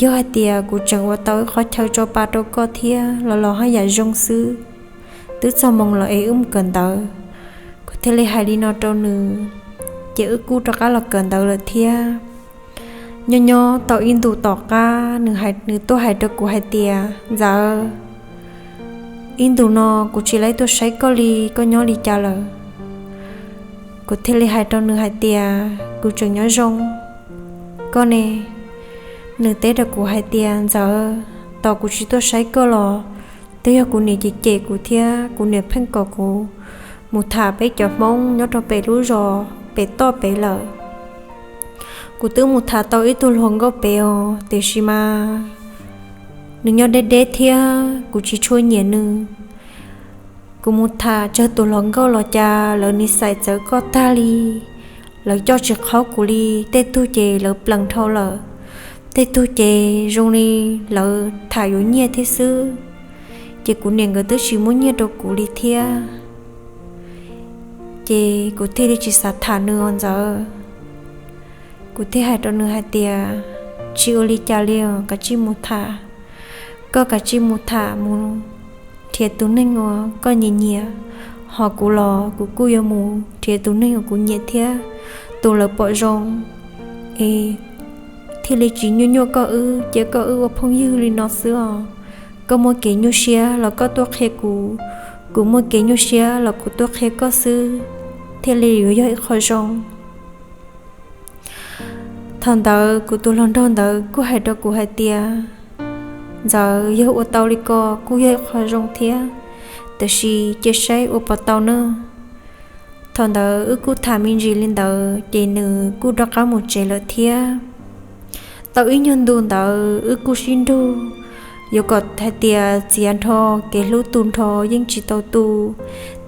yog hais tias kuv tseem ua tau ib qhov chaw tso pa rau koj thiab los los haj yam zoo xwb. Twb txog moo los es wb mus kawm ntawv. Kuv thiaj li hais li no rau nws, ces wb kuj rov qab los kawm ntawv lawm thiab. Nyob nyob tau ib ntus tom qab, nws tuaj hais rau kuv hais tias, Ntxawm, ib ntus no kuv tsis lab tuaj saib koj li, koj nyob li cas lawm? Kuv thiaj li hais rau nws hais tias, kuv tseem nyob zoo. Koj ne? Nws teb rau kuv hais tias, Ntxawm, tos kuv tsis tuaj saib koj los twb yog kuv niam cem cem kuv thiab kuv niam pheej kom kuv mus tham peb cov Hmoob nyob rau pem lub zos pem toj pem lawm. Kuv twb mus tham tau ib tug hluas nkauj pem os, tiam sis mas nws nyob deb deb thiab kuv tsis tshua nyiam nws. Kuv mus tham tsawg tus hluas nkauj los cas lawv nis xais txawv koj tag li, lawv coj tsis qhaub kuv li, tej tug ces lawv plees dhau lawm, tej tug ces zoo li lawv tham yuav nyiaj thiab xwb, ces kuv niam nkawd twb tsis muab nyiaj rau kuv li thiab. Ces kuv thiaj li tsis xav tham nws os Ntxawm. Kuv thiaj hais rau nws hais tias, tsis ua li cas li os, kav tsij mus tham. Koj kav tsij mus tham mus nrhiav tus neeg uas koj nyiam nyiam, ho kuv los kuv kuj yuav mus nrhiav tus neeg uas kuv nyiam thiab tus lawv pom zoo, es thiaj li tsis nyuaj nyuaj koj wb, cia koj wb ua phooj ywg li no xwb os. Koj muaj kev nyuaj siab los koj tuaj qhia kuv, kuv muaj kev nyuaj siab los kuv tuaj qhia koj xwb, thiaj li yuav yog ib qho zoo. Thaum ntawd kuv tus hluas nraug ntawd kuj hais rau kuv hais tias, Ntxawm, yog ua tau li ko kuj yog ib qho zoo thiab, tiam sis cia saib ua puas tau na. Thaum ntawd wb kuj tham me ntsis li ntawd ces nws kuj rov qab mus tsev lawm thiab. Tau ib nyuag ntu ntawd wb kuj sib nrug, yuav kom hais tias txiav nrho kev hlub tu nrho yeej tsis tau tu,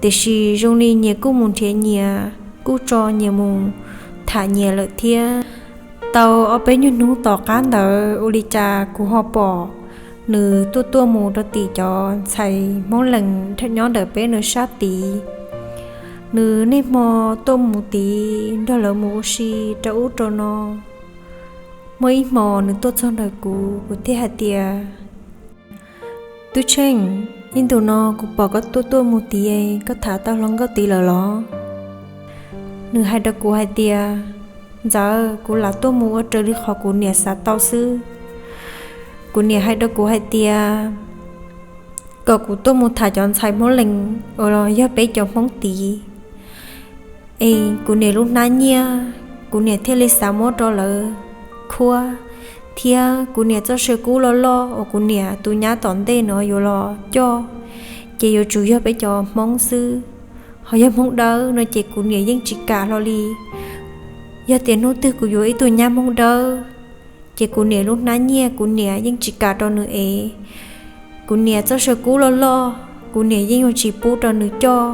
tiam sis zoo li nyias kuj mus nrhiav nyias, kuj tso nyias mus tham nyias lawm thiab. Tau ob peb nyuag hnub tom qab ntawd ua li cas kuv ho pom nws tuaj tuaj mus rau tim cov ntxhais Hmoob Lees nyob ntawm peb nws sab tid. Nws niaj hmo tuaj mus tid nrog lawv mus ua si rau ub rau no. Muaj ib hmo nws tuaj txog ntawm kuv, kuv thiaj hais tias, Tub Tsheej, ib ntus no kuv pom koj tuaj tuaj mus tid, koj tham tau hluas nkauj tid lawm los? Nws hais rau kuv hais tias, Ntxawm, kuv lam tuaj mus ua raws li qhov kuv niam xav tau xwb. Kuv niam hais rau kuv hais tias kom kuv tuaj mus tham cov ntxhais Hmoob Lees uas yog peb cov Hmoob tid. Es kuv niam lub hnab nyiaj, kuv niam thiaj li xav muab rau lawv khuab, thiab kuv niam txoj saw kub loj loj uas kuv niam tus nyab tom ntej no yuav los coj, ces yuav tsum yog peb cov Hmoob xwb. Ho yog Hmoob Dawb no ces kuv niam yeej tsis kam hlo li. Yog tias hnub twg kuv yuav ib tug nyab Hmoob Dawb, ces kuv niam lub hnab nyiaj kuv niam yeej tsis kam rau nws ev. Kuv niam txoj saw kub loj loj, kuv niam yeej yuav tsis pub rau nws coj.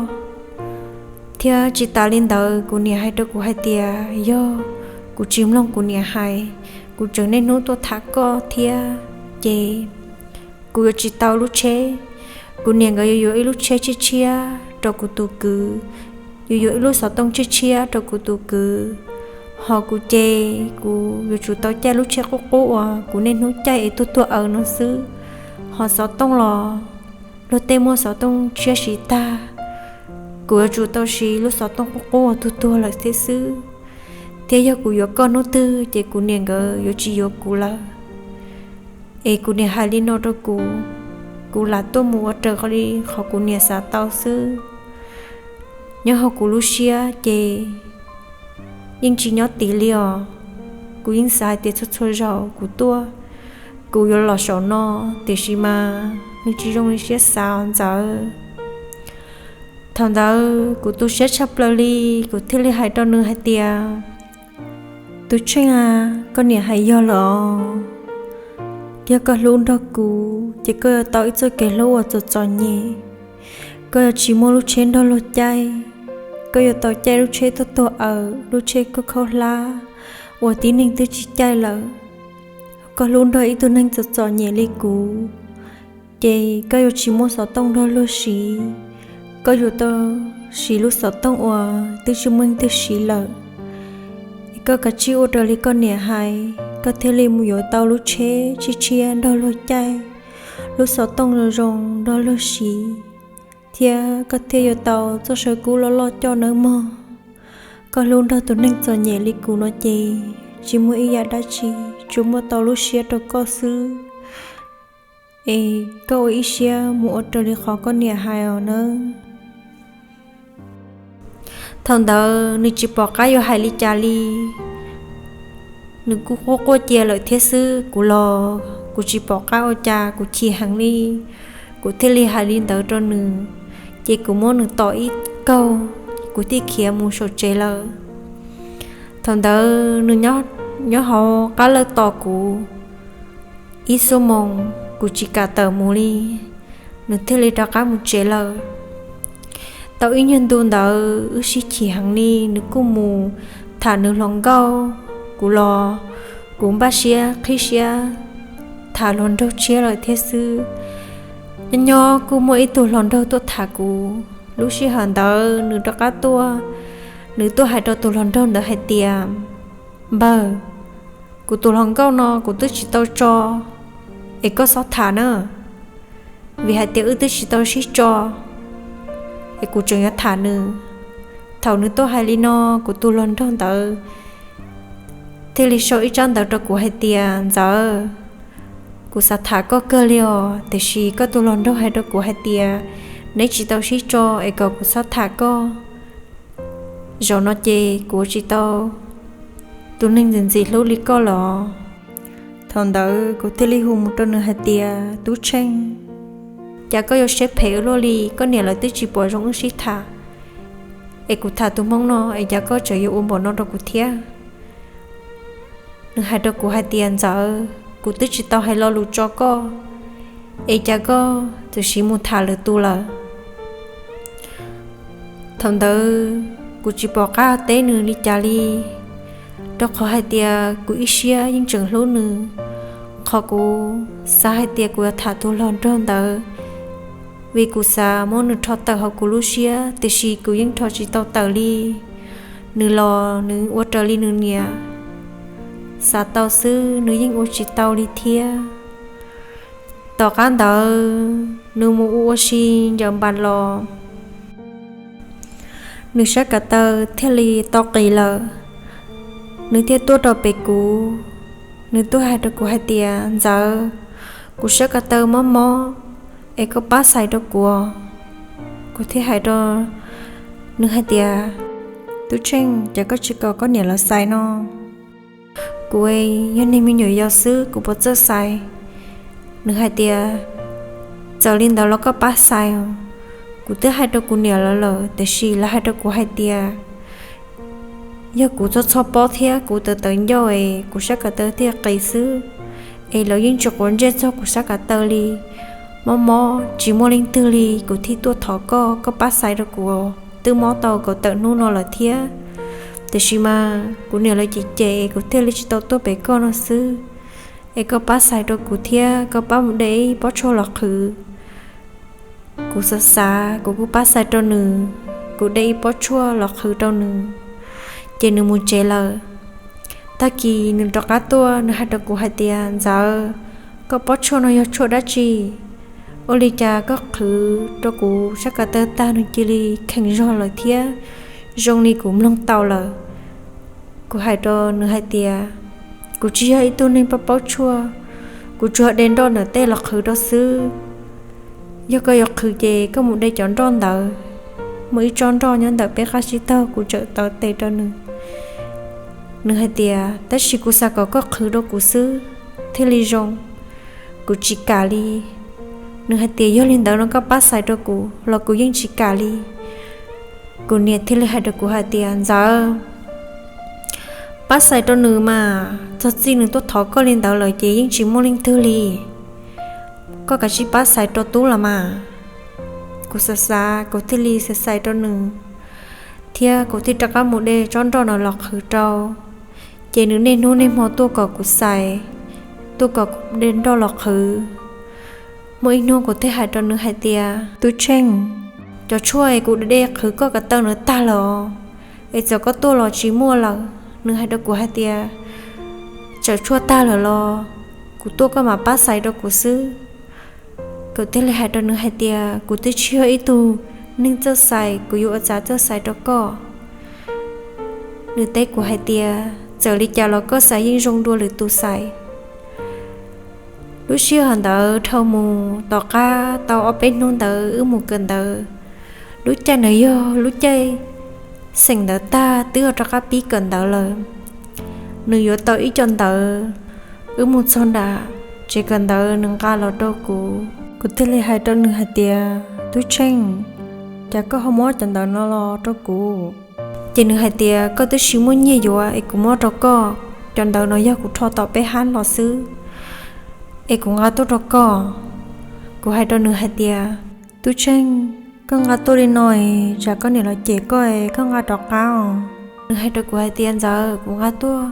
Thiab tsis tas li ntawd, kuv niam hais rau kuv hais tias yog kuv tsis mloog kuv niam hais, kuv tseem niaj hnub tuaj tham koj thiab, ces kuv yuav tsis tau lub tsheb. Kuv niam nkawd yuav yuav ib lub tsheb tshiab tshiab rau kuv tus kwv, yuav yuav ib lub xov tooj tshiab tshiab rau kuv tus kwv. Ho kuv ces kuv yuav tsum tau caij lub tsheb qub qub uas kuv niaj hnub caij es tuaj tuaj aws no xwb. Ho xov tooj los luag tej muaj xov tooj tshiab siv tag, kuv yuav tsum tau siv lub xov tooj qub qub uas tuag tuag lawm thiab xwb. Thiab yog kuv yuav koj hnub twg ces kuv niam nkawd yuav tsis yuav kuv lawm. Es kuv niam hais li no rau kuv, kuv lam tuaj mus ua raws li qhov kuv niam xav tau xwb. Nyob hauv kuv lub siab ces yeej tsis nyob tid li os. Kuv yeej xav hais tias txhua txhua zaus kuv tuaj, kuv yuav los saum no, tiam sis mas nws tsis zoo li siab xav os Ntxawm. Thaum ntawd kuv tu siab tshaj plaws li, kuv thiaj li hais rau nws hais tias, Tus Tsheej a, koj niam hais yog lawm os. Yog koj hlub nrog kuv ces koj yuav tau ib txoj kev hlub uas txom txom nyem. Koj yuav tsis muaj lub tsheb nrog luag caij, koj yuav tau caij lub tsheb tuag tuag aws, lub tsheb khaub khaub hlab uas tib neeg twb tsis caij lawm. Koj hlub nrog ib tug neeg txom txom nyem li kuv, ces koj yuav tsis muaj xov tooj nrog luag siv. Koj yuav tau siv lub xov tooj uas twb tsis muaj leej twg siv lawm. Es koj kav tsij ua raws li koj niam hais, koj thiaj li mus yuav tau lub tsheb tshiab tshiab nrog luag caij, lub xov tooj zoo zoo nrog luag siv, thiab koj thiaj yuav tau txoj saw kub loj loj coj nawb mog. Koj hlub nrog tus neeg txom nyem li kuv no ces tsis muaj ib yam dab tsi, tsuas muaj tau lub siab rau koj xwb. Es koj ua ib siab mus ua raws li qhov koj niam hais os nawb. Thaum ntawd nws tsis pom qab yuav hais li cas li. Nws kuj quaj quaj cia lawm thiab xwb, kuv los kuv tsis pom qab ua cas, kuv chim heev li. Kuv thiaj li hais li ntawd rau nws, ces kuv muab nws tom ib kaug, kuv thiaj khiav mus saum tsev lawm. Thaum ntawd nws nyob hauv qab lawj tos kuv ib xuab moos, kuv tsis kam tawm mus li, nws thiaj li rov qab mus tsev lawm. Tau ib nyuag ntu ntawd wb sib chim heev li, nws kuj mus tham nws hluas nkauj, kuv los kuv npaj siab qhib siab tham hluas nraug tshiab lawm thiab xwb. Nyob nyob kuj muaj ib tug hluas nraug tuaj tham kuv, lub sij hawm ntawd nws rov qab tuaj, nws tuaj hais rau tus hluas nraug ntawd hais tias, Npawg, kuv tus hluas nkauj no kuv twb tsis tau tso, es koj txhob tham na, vim hais tias wb twb tsis tau sib tso, es kuv tseem yuav tham nws. Thaum nws tuaj hais li no, kuv tus hluas nraug ntawd thiaj li sau ib tsab ntawv rau kuv hais tias, Ntxawm, kuv xav tham koj kawg li os, tiam sis koj tus hluas nraug hais rau kuv hais tias neb tsis tau sib tso es kom kuv txhob tham koj. Zaum no ces kuv ua tsis tau tus neeg ntxim ntxim hlub li koj lawm. Thaum ntawd kuv thiaj li hu mus rau nws hais tias, Tub Tsheej, cas koj yuav siab phem ua luaj li, koj niam lawv twb tsis pom zoo wb sib tham, es kuv tham tus hmoob no es cas koj tseem yuav ua npaum no rau kuv thiab? Nws hais rau kuv hais tias, Ntxawm, kuv twb tsis tau hais lo lus tso koj, es cas koj txawm siv mus tham lwm tus lawm? Thaum ntawd kuv tsis pom qab teb nws li cas li, rau qhov hais tias kuv ib siab yeej tseem hlub nws. Qhov kuv xav hais tias kuv yuav tham tus hluas nraug ntawd, vim kuv xav muab nws rho tawm hauv kuv lub siab, tiam sis kuv yeej rho tsis tau tawm li. Nws los nws ua raws li nws niam xav tau xwb, nws yeej ua tsis tau li thiab. Tom qab ntawd nws mus ua ua si ncaws npas los, nws sab kav taw thiaj li tau qis lawm. Nws thiaj tuaj rau pem kuv, nws tuaj hais rau kuv hais tias, Ntxawm, kuv sab kav taw mob mob, es koj pab xais rau kuv. Kuv thiaj hais rau nws hais tias, Tub Tsheej, cas koj tsis kom koj niam lawv xais no? Kuv yog neeg me nyuam yaus xwb, kuv puas txawj xais? Nws hais tias, Txawm li ntawd los koj pab xais. Kuv twb hais rau kuv niam lawv lawm, tiam sis lawv hais rau kuv hais tias yog kuv txhob txhob pob thiab kuv tawv tawv ncauj es kuv sab kav taw thiaj qis xwb, es lawv yeej tsis quav ntsej txog kuv sab kav taw li. Mob mob tsis muaj leej twg li, kuv thiaj tuaj thov koj, koj pab xais rau kuv. Twb mob tau kaum tawm hnub no lawm thiab, tiam sis mas kuv niam lawv cem cem, kuv thiaj li tsis tau tuaj pem koj no xwb. Es koj pab xais rau kuv thiab, koj pab mus de ib pob tshuaj los qhwv. Kuv xav xav, kuv kuj pab xais rau nws, kuv de ib pob tshuaj los qhwv rau nws, ces nws mus tsev lawm. Tag kis nws rov qab tuaj, nws hais rau kuv hais tias, Ntxawm, koj pob tshuaj no yog tshuaj dab tsi? Ua li cas koj qhwv rau kuv sab kav taw tag nws cia li kheev zog lawm thiab, zoo li kuv mloog tau lawm. Kuv hais rau nws hais tias, Kuv tsis yog ib tug neeg paub paub tshuaj, kuv tsuas de nroj ntawm tej los qhwv rau xwb. Yog koj yuav qhwv ces koj mus de cov nroj ntawd. Muaj ib tsob nroj nyob ntawm peb qab tsib taug, kuv tseem taw tes rau nws. Nws hais tias, Tab sis kuv xav kom koj qhwv rau kuv xwb thiaj li zoo, kuv tsis kam li. Nws hais tias, Yog li ntawd no koj pab xais rau kuv los kuv yeej tsis kam li. Kuv niam thiaj li hais rau kuv hais tias, Ntxawm, pab xais rau nws mas, txog txij nws tuaj thov koj li ntawd lawm ces yeej tsis muaj leej twg li. Koj kav tsij pab xais rau tub los mas. Kuv xav xav, kuv thiaj li xais xais rau nws, thiab kuv thiaj rov qab mus de tsob nroj no los qhwv rau. Ces nws niaj hnub niaj hmo tuaj kom kuv xais, tuaj kom kuv de nroj los qhwv. Muaj ib hnub kuv thiaj hais rau nws hais tias, Tub Tsheej, cov tshuaj es kuv de qhwv koj kav taw no tag lawm os, es txawm koj tuaj los tsis muaj lawm. Nws hais rau kuv hais tias, Txawm tshuaj tag lawm los kuv tuaj koj mam pab xais rau kuv xwb. Kuv thiaj li hais rau nws hais tias, Kuv twb tsis yog ib tug neeg txawj xais, kuv yuav ua cas txawj xais rau koj? Nws teb kuv hais tias, Txawm li cas los koj xais yeej zoo dua lwm tus xais. Lub sij hawm ntawd dhau mus tom qab tau ob peb hnub ntawd wb mus kawm ntawv. Lub caij ntawd yog lub caij xeem ntawv tag twb rov qab pib kawm ntawv lawm. Nws yuav tau ib co ntawv, wb mus txog nram tsev kawm ntawv nws nqa los rau kuv. Kuv thiaj li hais rau nws hais tias, Tub Tsheej, cas koj ho muab cov ntawv no los rau kuv? Ces nws hais tias, Koj twb tsis muaj nyiaj yuav es kuv muab rau koj, cov ntawv no yog kuv rho tom peb hab los xwb, es kuv nqa tuaj rau koj. Kuv hais rau nws hais tias, Tub Tsheej, koj nqa tuaj li no es tsam koj niam lawv cem koj es koj nqa rov qab os. Nws hais rau kuv hais tias, Ntxawm, kuv nqa tuaj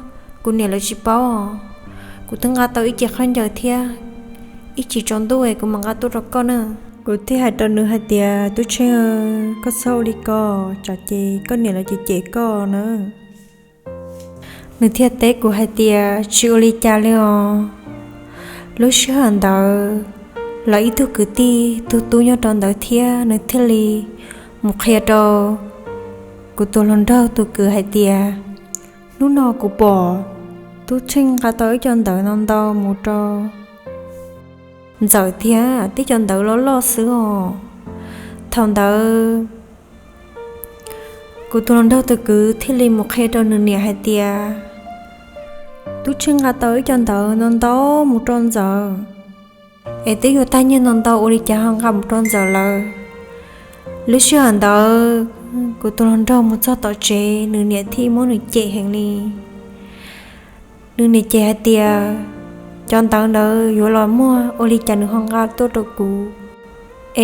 kuv niam lawv tsis paub os. Kuv twb nqa tau ib ce khaub ncaws thiab, ib chim tsaus ntuj es kuv mam nqa tuaj rau koj na. Kuv thiaj hais rau nws hais tias, Tub Tsheej, koj txhob ua li ko, tsam ces koj niam lawv cem cem koj na. Nws thiaj teb kuv hais tias, Tsis ua li cas li os. Lub sij hawm ntawd lawv ib tug kwv tij tus tub nyob rau ntawd thiab, nws thiaj li mus qhia rau kuv tus hluas nraug tus kwv hais tias, Hnub no kuv pom Tub Tsheej nqa tau ib co ntawv no ntau mus rau Ntxawm thiab, tib co ntawv loj loj xwb os. Thaum ntawd Kuv tus hluas nraug tus kwv thiaj li mus qhia rau nws niam hais tias, Tub Tsheej nqa tau ib co ntawv ntau ntau mus rau Ntxawm, es twb yuav tag nyiaj ntau ntau ua li cas ho nqa mus rau Ntxawm lawm. Lub sij hawm ntawd kuv tus hluas nraug mus txog tom tsev, nws niam thiaj muab nws cem heev li. Nws niam cem hais tias, Cov ntawv ntawd yuav los muaj ua li cas nws ho nqa tuaj rau kuv?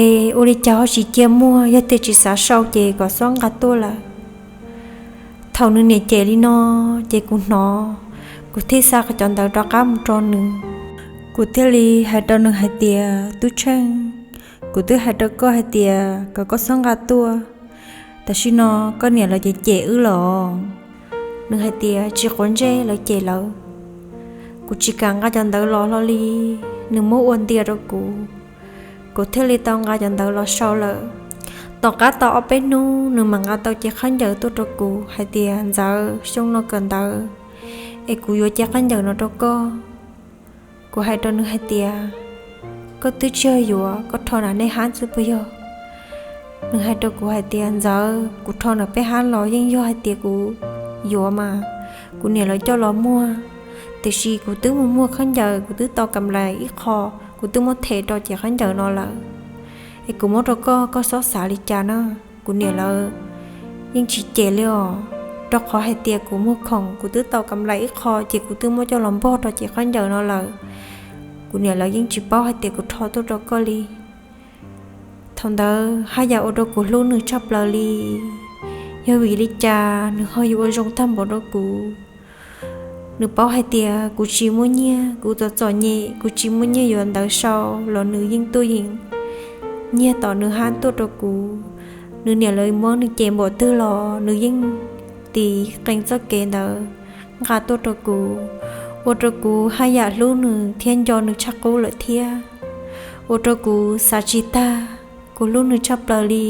Es ua li cas ho tsis cia muag, yog tias tsis xav sau ces kom txhob nqa tuaj lawm. Thaum nws niam cem li no, ces kuv hnov, kuv thiaj xa cov ntawv rov qab mus rau nws. Kuv thiaj li hais rau nws hais tias, Tub Tsheej, kuv twb hais rau koj hais tias kom koj txhob nqa tuaj, tam sim no koj niam lawv cem cem wb los. Nws hais tias, Tsis quav ntsej, lawv cem lawv, kuv tsis kam nqa cov ntawv los hlo li. Nws muab ua ntia rau kuv, kuv thiaj li tau nqa cov ntawv los sau lawm. Tom qab tau ob peb hnub, nws mam nqa tau cev khaub ncaws tuaj rau kuv hais tias, Ntxawm, xyoo no kawm ntawv es kuv yuav cev khaub ncaws no rau koj. Kuv hais rau nws hais tias, Koj twb tsis yog yuav, koj rho nram nej hab xwb puas yog? Nws hais rau kuv hais tias, Ntxawm, kuv rho nram peb hab los yeej yog hais tias kuv yuav mas, kuv niam lawv coj los muag, tiam sis kuv twb mus muag khaub ncaws, kuv twb tau kam lais ib qho, kuv twb muab them rau cev khaub ncaws no lawm. Es kuv muab rau koj, koj txhob xav li cas na. Kuv niam lawv yeej tsis cem li os, rau qhov hais tias kuv muag khoom, kuv twb tau kam lais ib qho ces kuv twb muab coj los npog rau cev khaub ncaws no lawm. Kuv niam lawv yeej tsis paub hais tias kuv rho tuaj rau koj li. Thaum ntawd haj yam ua rau kuv hlub nws tshaj plaws li. Yog vim li cas nws ho yuav ua zoo tag npaum rau kuv? Nws paub hais tias kuv tsis muaj nyiaj, kuv txom txom nyem, kuv tsis muaj nyiaj yuav ntawv sau los nws yeej tuaj yeem nyiag tom nws hab tuaj rau kuv. Nws niam lawv muab nws cem npaum twg los nws yeej tiv qee txoj kev ntawd nqa tuaj rau kuv, ua rau kuv haj yam hlub nws thiab nco nws tshaj qub lawm thiab. Ua rau kuv xav tsis tag, kuv hlub nws tshaj plaws li.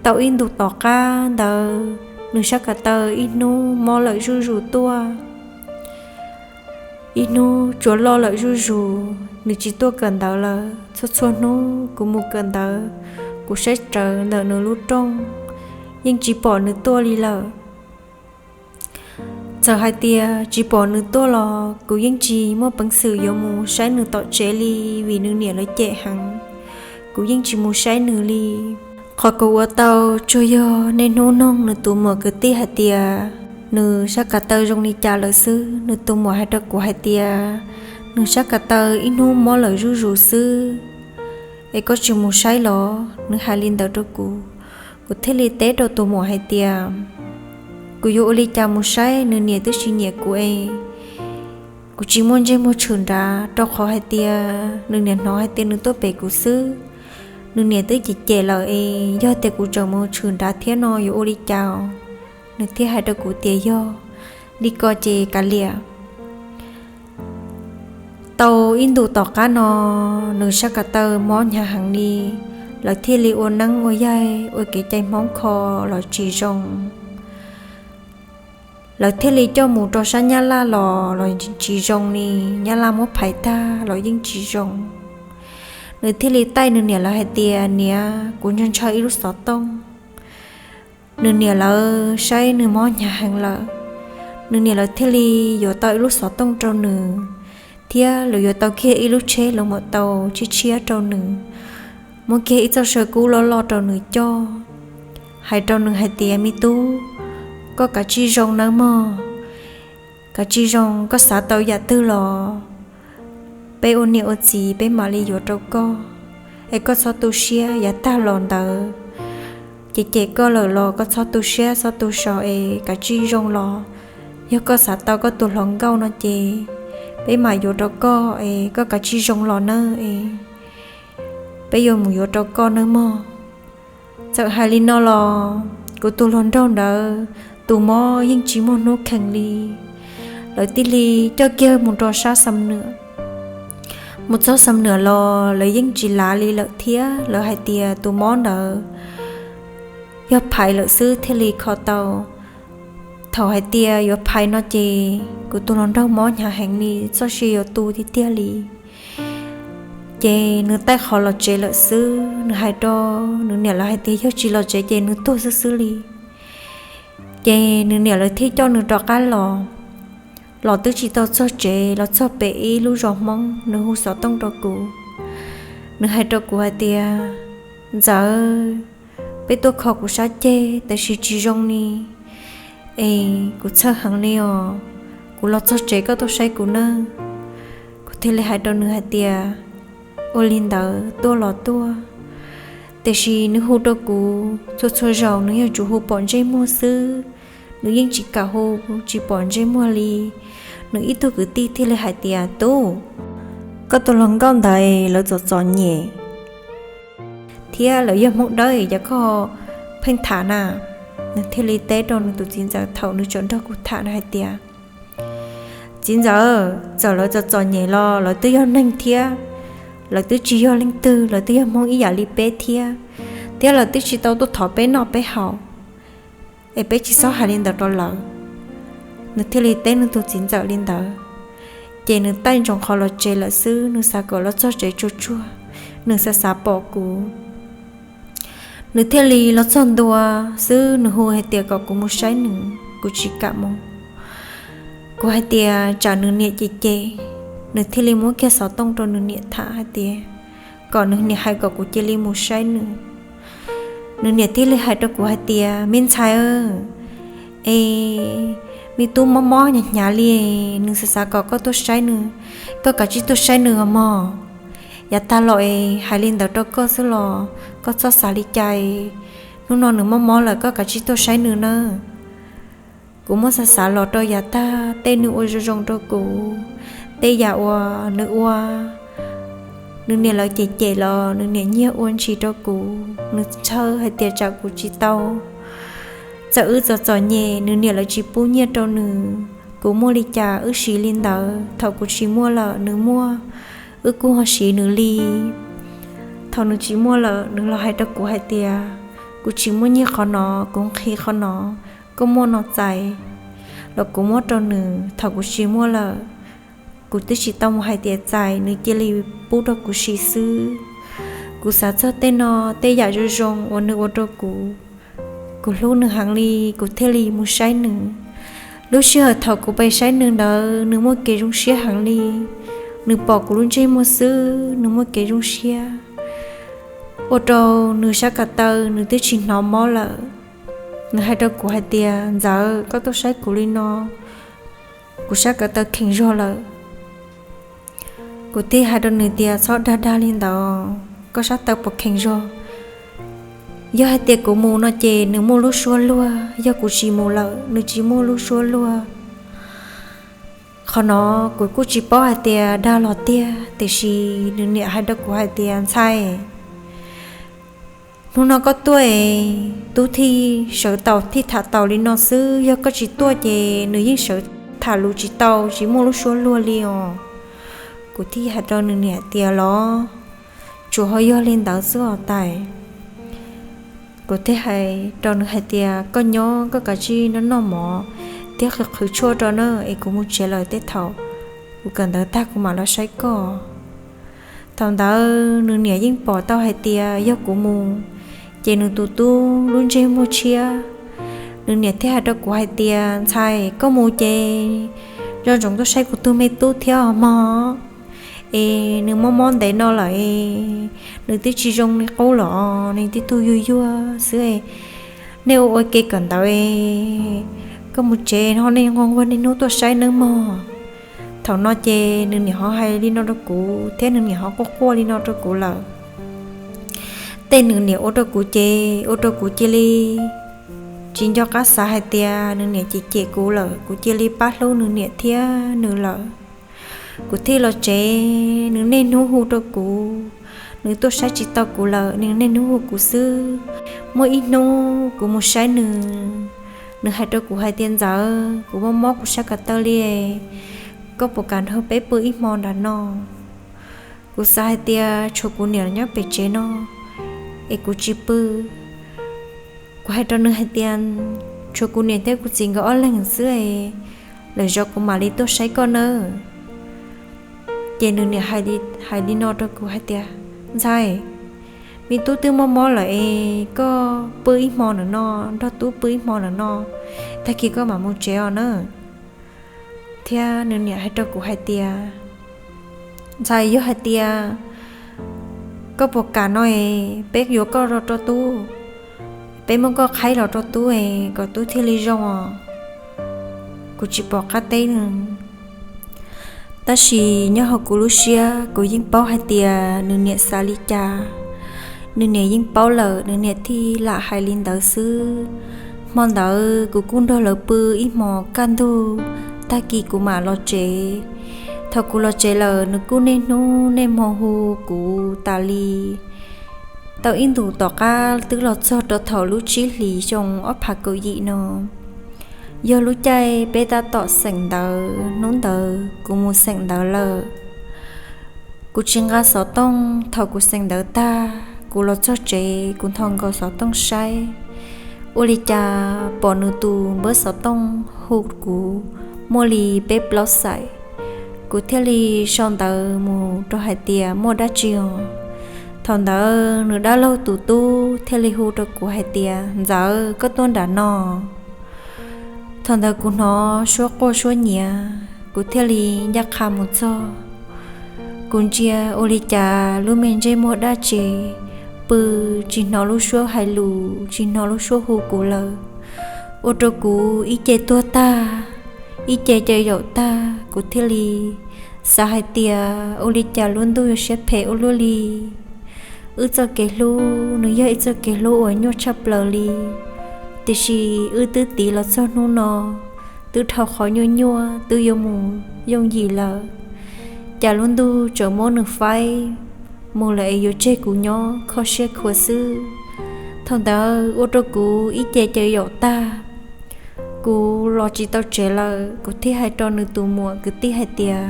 Tau ib ntus tom qab ntawd nws sab ko taw ib hnub mob lawm zuj zus tuaj. Ib hnub tsuas loj lawm zuj zus, nws tsis tuaj kawm ntawv lawm. Txhua txhua hnub kuv mus kawm ntawv, kuv saib rawv ntawm nws lub rooj, yeej tsis pom nws tuaj li lawm. Txawm hais tias tsis pom nws tuaj los kuv yeej tsis muaj peev xwm yuav mus saib nws tom tsev li, vim nws niam lawv cem heev. Kuv yeej tsis mus saib nws li. Qhov kuv ua tau tsuas yog niaj hnub noog nws tus muam kwv tij hais tias nws sab ko taw zoo li cas lawm xwb. Nws tus muam hais rau kuv hais tias nws sab ko taw ib hnub mob lawm zuj zus xwb, es koj tsis mus saib los? Nws hais li ntawd rau kuv. Kuv thiaj li teb rau tus muam hais tias, kuv yuav ua li cas mus saib, nws niam twb tsis nyiam kuv es kuv tsis muaj ntsej muag tshwm nrad, rau qhov hais tias nws niam hnov hais tias nws tuaj pem kuv xwb. Nws niam twb cem cem lawm es yog tias kuv tseem mus tshwm nrad thiab no yuav ua li cas? Nws thiaj hais rau kuv tias yog li ko ces kav liam. Tau ib ntus tom qab no, nws sab ko taw mob hnyav heev li. Lawv thiaj li ua neeb ua yaig, ua kev cai Hmoob kho los tsis zoo. Lawv thiaj li coj mus rau sab Nyab Laj los los tsis zoo li. Nyab Laj muab phais tag los yeej tsis zoo. Nws thiaj li taij nws niam lawv hais tias, niam, kuv ntshaw ntshaw ib lub xov tooj. Nws niam lawv saib nws mob hnyav heev lawm, nws niam lawv thiaj li yuav tau ib lub xov tooj rau nws, thiab lawv yuav tau kiag ib lub tsheb los mus tau tshiab tshiab rau nws, muab kiag ib txoj saw kub loj loj rau nws coj, hais rau nws hais tias, me tub, koj kav tsij zoo nawb mog. Kav tsij zoo, koj xav tau yam twg los peb ua niam ua txiv peb mam li yuav rau koj. Es koj txhob tu siab, yav tag los ntawd ces cem koj lawm los koj txhob tu siab txhob tu so es kav tsij zoo los. Yog koj xav tau koj tus hluas nkauj no ces peb mam yuav rau koj es koj kav tsij zoo los nawb es peb yuav mus yuav rau koj nawb mog. Txawm hais li no los kuv tus hluas nraug ntawd tus mob yeej tsis muaj hnub kheev li. Lawv thiaj li coj kiag mus rau sab Xam Nuam. Mus txog Xam Nuam los lawv yeej tsis lav li lawm thiab, lawv hais tias tus mob ntawd yog phais lawm xwb thiaj li kho tau. Thaum hais tias yuav phais no ces kuv tus hluas nraug mob hnyav heev li, txoj sia yuav tu tiag tiag li. Ces nws taij qhov los tsev lawm xwb. Nws hais rau nws niam lawv hais tias yog tsis los tsev ces nws tuag xwb xwb li. Ces nws niam lawv thiaj coj nws rov qab los. Los twb tsis tau txog tsev, los txog pem ib lub zos Hmoob, nws hu xov tooj rau kuv. Nws hais rau kuv hais tias, Ntxawm, peb tuaj kho kuv sab ceg tab sis tsis zoo li, es kuv txhawj heev li os. Kuv los txog tsev koj tuaj saib kuv nawb. Kuv thiaj li hais rau nws hais tias, Ua li ntawd tuaj los tuaj. Tiam sis nws hu rau kuv txhua txhua zaus nws yog tsuas hu pom ntsej muag xwb, nws yeej tsis kam hu, tsis pom ntsej muag li. Nws ib tug kwv tij thiaj li hais tias, Tub, koj tus hluas nkauj ntawd lawv txom txom nyem thiab lawv yog Hmoob Dawb, yog koj pheej tham na. Nws thiaj li teb rau nws tus txiv ntxawm thaum nws tseem nrog kuv tham na hais tias, Txiv ntxawm, txawm lawv txom txom nyem los lawv twb yog neeg thiab, lawv twb tsis yog leej twg, lawv twb yog Hmoob ib yam li peb thiab, thiab lawv twb tsis tau tuaj thov peb noj peb haus, es peb tsis txhob hais li ntawd rau lawv. Nws thiaj li teb nws tus txiv ntxawm li ntawd. Ces nws taij ntsoov qhov los tsev lawm xwb, nws xav kom los txog tsev tsuag tsuag, nws xav xav pom kuv. Nws thiaj li los txog ntua xwb, nws hu hais tias kom kuv mus saib nws, kuv tsis kam mus. Kuv hais tias tsam nws niam cem cem, nws thiaj li muab kiag xov tooj rau nws niam tham hais tias kom nws niam hais kom kuv cia li mus saib nws. Nws niam thiaj li hais rau kuv hais tias, Me ntxhais, es me tub mob mob hnyav hnyav li, nws xav xav kom koj tuaj saib nws, koj kav tsij tuaj saib nws os mog. Yav tag los es hais li ntawd rau koj xwb los koj txhob xav li cas. Hnub no nws mob mob lawm, koj kav tsij tuaj saib nws nawb. Kuv muab xav xav los rau yav tag, tej nws ua zoo zoo rau kuv, tej yam uas nws ua, nws niam lawv cem cem los nws niam nyiag ua ntsis rau kuv. Nws ntshaw hais tias tsam kuv tsis tau, txawm wb txom txom nyem nws niam lawv tsis pub nyiaj rau nws. Kuv muaj li cas wb siv li ntawd, thaum kuv tsis muaj lawm nws muaj, wb kuj ho siv nws li. Thaum nws tsis muaj lawm nws los hais rau kuv hais tias, Kuv tsis muaj nyiaj qhov no, kuv nqhis qhov no, koj muaj no txais los kuv muab rau nws. Thaum kuv tsis muaj lawm, kuv twb tsis tau mus hais tias txais, nws cia li pub rau kuv siv xwb. Kuv xav txog tej no, tej yam zoo zoo uas nws ua rau kuv, kuv hlub nws heev li, kuv thiaj li mus saib nws. Lub sij hawm thaum kuv pais saib nws ntawd nws muaj kev zoo siab heev li. Nws pom kuv lub ntsej muag xwb nws muaj kev zoo siab, ua rau nws sab ko taw nws twb tsis hnov mob lawm. Nws hais rau kuv hais tias, Ntxawm, koj tuaj saib kuv li no, kuv sab ko taw kheev zog lawm. Kuv thiaj hais rau nws tias, Txhob dag dag li ntawd, koj sab taw puas kheev zog? Yog hais tias kuv mus no ces nws muaj lub suab luag, yog kuv tsis mus lawm nws tsis muaj lub suab luag. Qhov no kuv kuj tsis paub hais tias dag los tiag, tiam sis nws niam hais rau kuv hais tias, Ntxhais, hnub no koj tuaj es tub thiaj sawv taus thiaj tham taus li no xwb, yog koj tsis tuaj ces nws yeej sawv tham lus tsis tau, tsis muaj lub suab luag li os. Kuv thiaj hais rau nws niam tias, Los tsuas ho yog li ntawd xwb os tais. Kuv thiaj hais rau nws hais tias, Koj nyob koj kav tsij noj noj mov thiab qhwv qhwv tshuaj rau na, es kuv mus tsev lawm tej thaum kuv kawm ntawv tag kuv mam los saib koj. Thaum ntawd nws niam yeej pom tau hais tias yog kuv mus, ces nws tus tub lub ntsej muag tshiab. Nws niam thiaj hais rau kuv hais tias, Ntxhais, koj mus ces nco ntsoov tuaj saib kuv tus me tub thiab os mog. Es nws mob mob ntev no lawm, nws twb tsis zoo li qub los, nws tib tug yuag yuag xwb. Nej ua ua ke kawm ntawv, koj mus tsev ho nej nquag nquag niaj hnub tuaj saib nawb mog. Thaum no ces nws niam ho hais li no rau kuv thiab nws niam ho quaj quaj li no rau kuv lawm. Tej nws niam ua rau kuv ces ua rau kuv cia li tsis nco qab xav hais tias nws niam cem cem kuv lawm, kuv cia li pab hlub nws niam thiab nws lawm. Kuv thiaj los tsev, nws niaj hnub hu rau kuv, nws tuaj saib tsis tau kuv lawm, nws niaj hnub hu kuv xwb. Muaj ib hnub kuv mus saib nws, nws hais rau kuv hais tias, Ntxawm, kuv mob mob kuv sab ko taw li, koj puas kam nrog peb pw ib hmo nram no? Kuv xav hais tias tshuav kuv niam nyob pem tsev no es kuv tsis pw. Kuv hais rau nws hais tias, Tshuav kuv niam thiab kuv txiv nkawd ob leeg xwb, lwm zaus kuv mam li tuaj saib koj nawb. Ces nws niam hais li no rau kuv hais tias, Ntxhais, Me tub twb mob mob lawm es koj pw ib hmo ntawm no, nrog tub pw ib hmo ntawm no, tag kis koj mam mus tsev os nawb. Thiab nws niam hais rau kuv hais tias, ntxhais, yog hais tias koj puas kam no es peb yuav koj los rau tub, peb muab koj qhaib los rau tub es kom tub thiaj li zoo os. Kuv tsis pom qab teb nws. Tab sis nyob hauv kuv lub siab kuv yeej paub hais tias nws niam xav li cas. Nws niam yeej paub lawm, nws niam thiaj lam hais li ntawd xwb. Hmo ntawd kuv kuj nrog lawv pw ib hmos kaj ntug, tag kis kuv mam los tsev. Thaum kuv los tsev lawm nws kuj niaj hnub niaj hmo hu kuv tas li. Tau ib ntus tom qab twb los txog rau thaum lub tsib hlis xyoo ob phav kaum yim no, yog lub caij peb tab tom xeem ntawv, hnub ntawd kuv mus xeem ntawv lawm. Kuv tsis nqa xov tooj, thaum kuv xeem ntawv tag kuv los txog tsev kuv nthos nkaus xov tooj saib, ua li cas pom nws tus npawb xov tooj hu kuv muaj li peb plaub xaim. Kuv thiaj li sau ntawv mus rau hais tias muaj dab tsi os. Thaum ntawd nws dab laug tus tub thiaj li hu rau kuv hais tias, ntxawm, koj tuaj nram no. Thaum ntawd kuv hnov suab quaj suab nyiav, kuv thiaj li ncaj qha mus txog. Kuv ntsia ua li cas lub me ntsej muag dab tsi, pw tsis hnov lub suab hais lus, tsis hnov lub suab hu kuv lawm. Ua rau kuv ib ce tuag tag, ib ce caw yaum tag, kuv thiaj li xav hais tias ua li cas lub ntuj yuav siab phem ua luaj li. Wb txoj kev hlub nws yog ib txoj kev hlub uas nyuaj tshaj plaws li, tiam sis wb twb tiv los txog hnub no, twb dhau qhov nyuaj nyuaj twb yuav mus yooj yim lawm. Cas lub ntuj tseem muab nws faib mus lawm es yuav tseg kuv nyob kho siab khuav xwb. Thaum ntawd ua rau kuv ib ce caw yaum tag, kuv los tsis tau tsev lawm, kuv thiaj hais rau nws tus muam kwv tij hais tias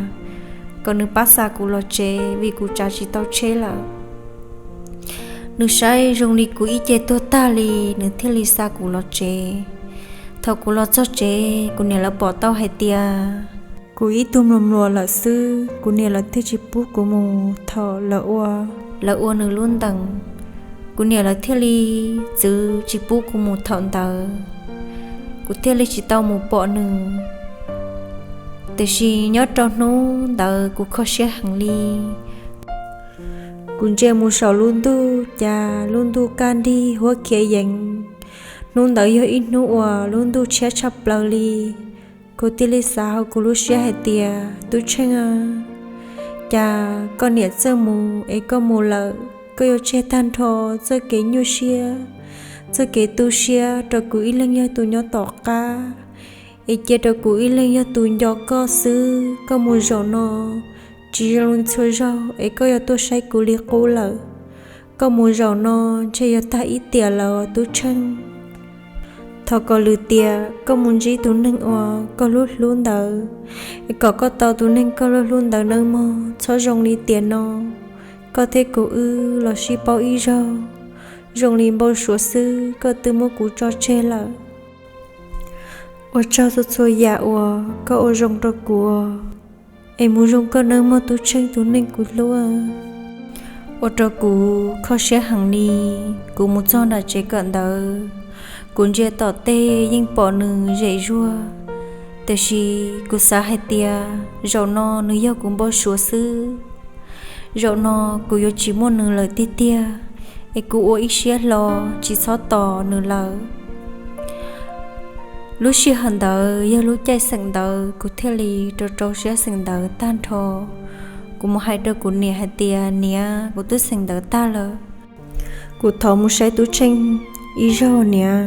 kom nws pab xa kuv los tsev vim kuv tsav tsis tau tsheb lawm. Nws saib zoo li kuv ib ce tuag tag li, nws thiaj li xa kuv los tsev. Thaum kuv los txog tsev, kuv niam lawv pom tau hais tias kuv ib tug mluas mluas lawm xwb, kuv niam lawv thiaj tsis pub kuv mus thaum lawv ua, lawv ua nws lub ntees. Kuv niam lawv thiaj li txwv tsis pub kuv mus thaum ntawd, kuv thiaj li tsis tau mus pom nws. Tiam sis nyob rau hnub ntawd kuv kho siab heev li. Kuv ntsia mus saum lub ntuj, cas lub ntuj kaj nrig huab khiav yees. Hnub ntawd yog ib hnub uas lub ntuj tshiab tshaj plaws li. Kuv thiaj li xav hauv kuv lub siab hais tias, Tub Tsheej, cas koj niam txawj mus es koj mus lawm, koj yuav tseg tag nrho txoj kev nyuaj siab, txoj kev tu siab rau kuv ib leeg yog tus nyob tom qab, es cia rau kuv ib leeg yog tus nco koj xwb. Koj mus zaum no tsis zoo li txhua zaug es koj yuav tuaj saib kuv li qub lawm. Koj mus zaum no ntshe yuav tag ib tiam lawm, Tub Tsheej. Thov kom lwm tiam koj mus ntsib tus neeg uas koj hlub hlub ntawd, es kom koj tau tus neeg koj hlub hlub ntawd nawb mog. Txhob zoo li tiam no, koj thiab kuv wb los sib paub ib zaug, zoo li npau suav xwb koj twb muab kuv tso tseg lawm. Ua tsaug txhua txhua yam uas koj ua zoo rau kuv, es mus zoo koj nawb mog, Tub Tsheej tus neeg kuv hlub. Ua rau kuv kho siab heev li. Kuv mus txog nram tsev kawm ntawv, kuv ntsia tom tej yeej pom nws zem zuag, tiam sis kuv xav hais tias zaum no nws yog kuv npau suav xwb. Zaum no kuv yuav tsis muaj nws lawm tiag tiag, es kuv ua ib siab hlo tsis txhob tos nws lawm. Lub sij hawm ntawd yog lub caij xeem ntawv, kuv thiaj li rau rau siab xeem ntawv tag nrho. Kuv mus hais rau kuv niam hais tias, Niam, kuv twb xeem ntawv tag lawm, kuv thov mus saib Tub Tsheej ib zaug niam.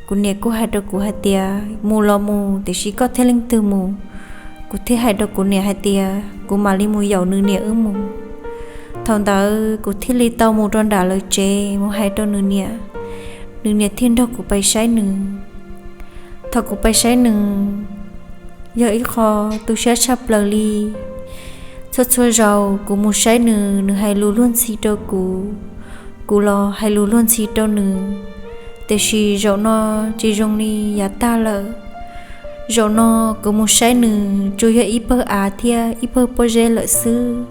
Kuv niam kuj hais rau kuv hais tias, Mus los mus, tiam sis koj thiaj leej twg mus? Kuv thiaj hais rau kuv niam hais tias, Kuv mam li mus yaum nws niam wb mus. Thaum ntawd kuv thiaj li tau mus rau nram lawv tsev mus hais rau nws niam, nws niam thiaj nrog kuv pais saib nws. Thaum kuv pais saib nws, yog ib qho tu siab tshaj plaws li. Txhua txhua zaus kuv mus saib nws, nws hais lus luag ntxhi rau kuv, kuv los hais lus luag ntxhi rau nws. Tiam sis zaum no tsis zoo li yav tag lawm. Zaum no kuv mus saib nws tsuas yog ib pawg av thiab ib pawg pob zeb lawm xwb.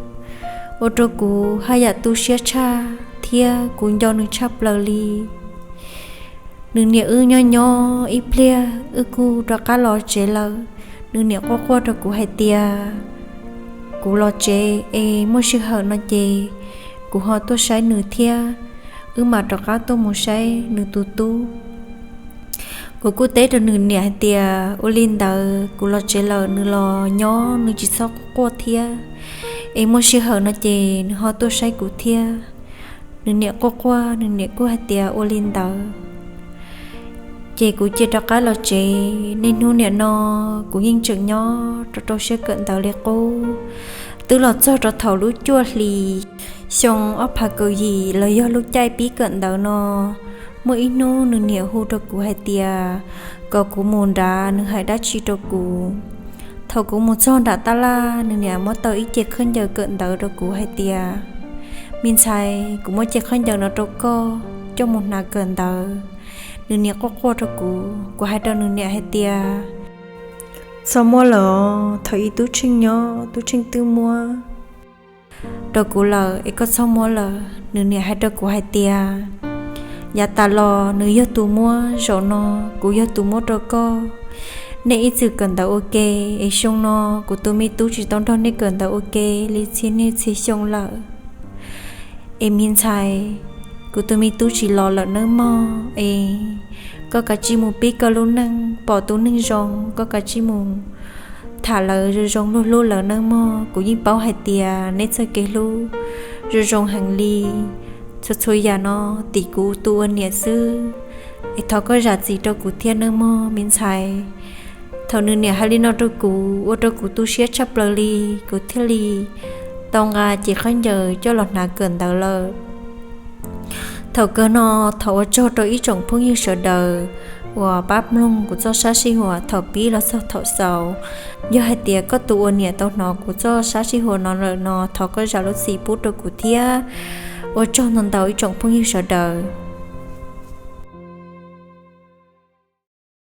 ua rau kuv haj yam tu siab tshaj thiab kuv nco nws tshaj plaws li. Nws niam wb nyob nyob ib pliag wb kuj rov qab los tsev lawm. Nws niam quaj quaj rau kuv hais tias kuv los tsev es muaj sij hawm no ces kuv ho tuaj saib nws thiab, wb mam rov qab tuaj mus saib nws tus tub. Kuv kuj teb rau nws niam hais tias ua li ntawd kuv los tsev lawm, nws los nyob nws tsis txhob quaj thiab, es muaj sij hawm no ces nws ho tuaj saib kuv thiab. Nws niam quaj quaj, nws niam kuj hais tias ua li ntawd. Ces kuv cia rov qab los tsev. Niaj hnub niam no kuv yeej tseem nyob rau rau siab kawm ntawv li qub. Twb los txog rau thaum lub cuaj hlis xyoo ob phav kaum yim los yog lub caij pib kawm ntawv no, muaj ib hnub nws niam hu rau kuv hais tias kom kuv mus nrad, nws hais dab tsi rau kuv. Thaum kuv mus txog nram tab laj, nws niam muab tau ib ce khaub ncaws kawm ntawv rau kuv hais tias, me ntxhais, kuv muab ce khaub ncaws no rau koj coj mus hnav kawm ntawv. Nws niam quaj quaj rau kuv, kuv hais rau nws niam hais tias, txhob muab lawm, thaum ub Tub Tsheej nyob Tub Tsheej twb muab rau kuv lawm es koj txhob muab lawm. Nws niam hais rau kuv hais tias, yav tas los nws yog tus muab, zaum no kuv yog tus muab rau koj. Nej ib txwm kawm ntawv ua ke, es xyoo no kuv tus me tub tsis tau nrog nej kawm ntawv ua ke li txhia niaj txhia xyoo lawm. Es me ntxhais, kuv tus me tub tsis los lawm nawb mog, es koj kav tsij mus pib koj lub neej, pom tus neeg zoo koj kav tsij mus tham lawv zoo zoo, hlub hlub lawv nawb mog. Kuv yeej paub hais tias neb txoj kev hlub zoo zoo heev li. Txhua txhua yam no tim kuv tus ua niam xwb, es thov koj zam txim rau kuv thiab nawb mog me ntxhais. Thaum nws niam hais li no rau kuv, ua rau kuv tu siab tshaj plaws li, kuv thiaj li tau nqa cev khaub ncaws coj los hnav kawm ntawv lawm. Thaum kawg no, thov ua tsaug rau ib tsoom phooj ywg sawv daws uas pab mloog kuv txoj sab sij huam thaum pib los txog thaum xaus. Yog hais tias koj tus ua niam tau hnov kuv txoj sab sij huam no lawm no, thov koj zam lub txim pub rau kuv thiab. Ua tsaug ntau ntau ib tsoom phooj ywg sawv daws.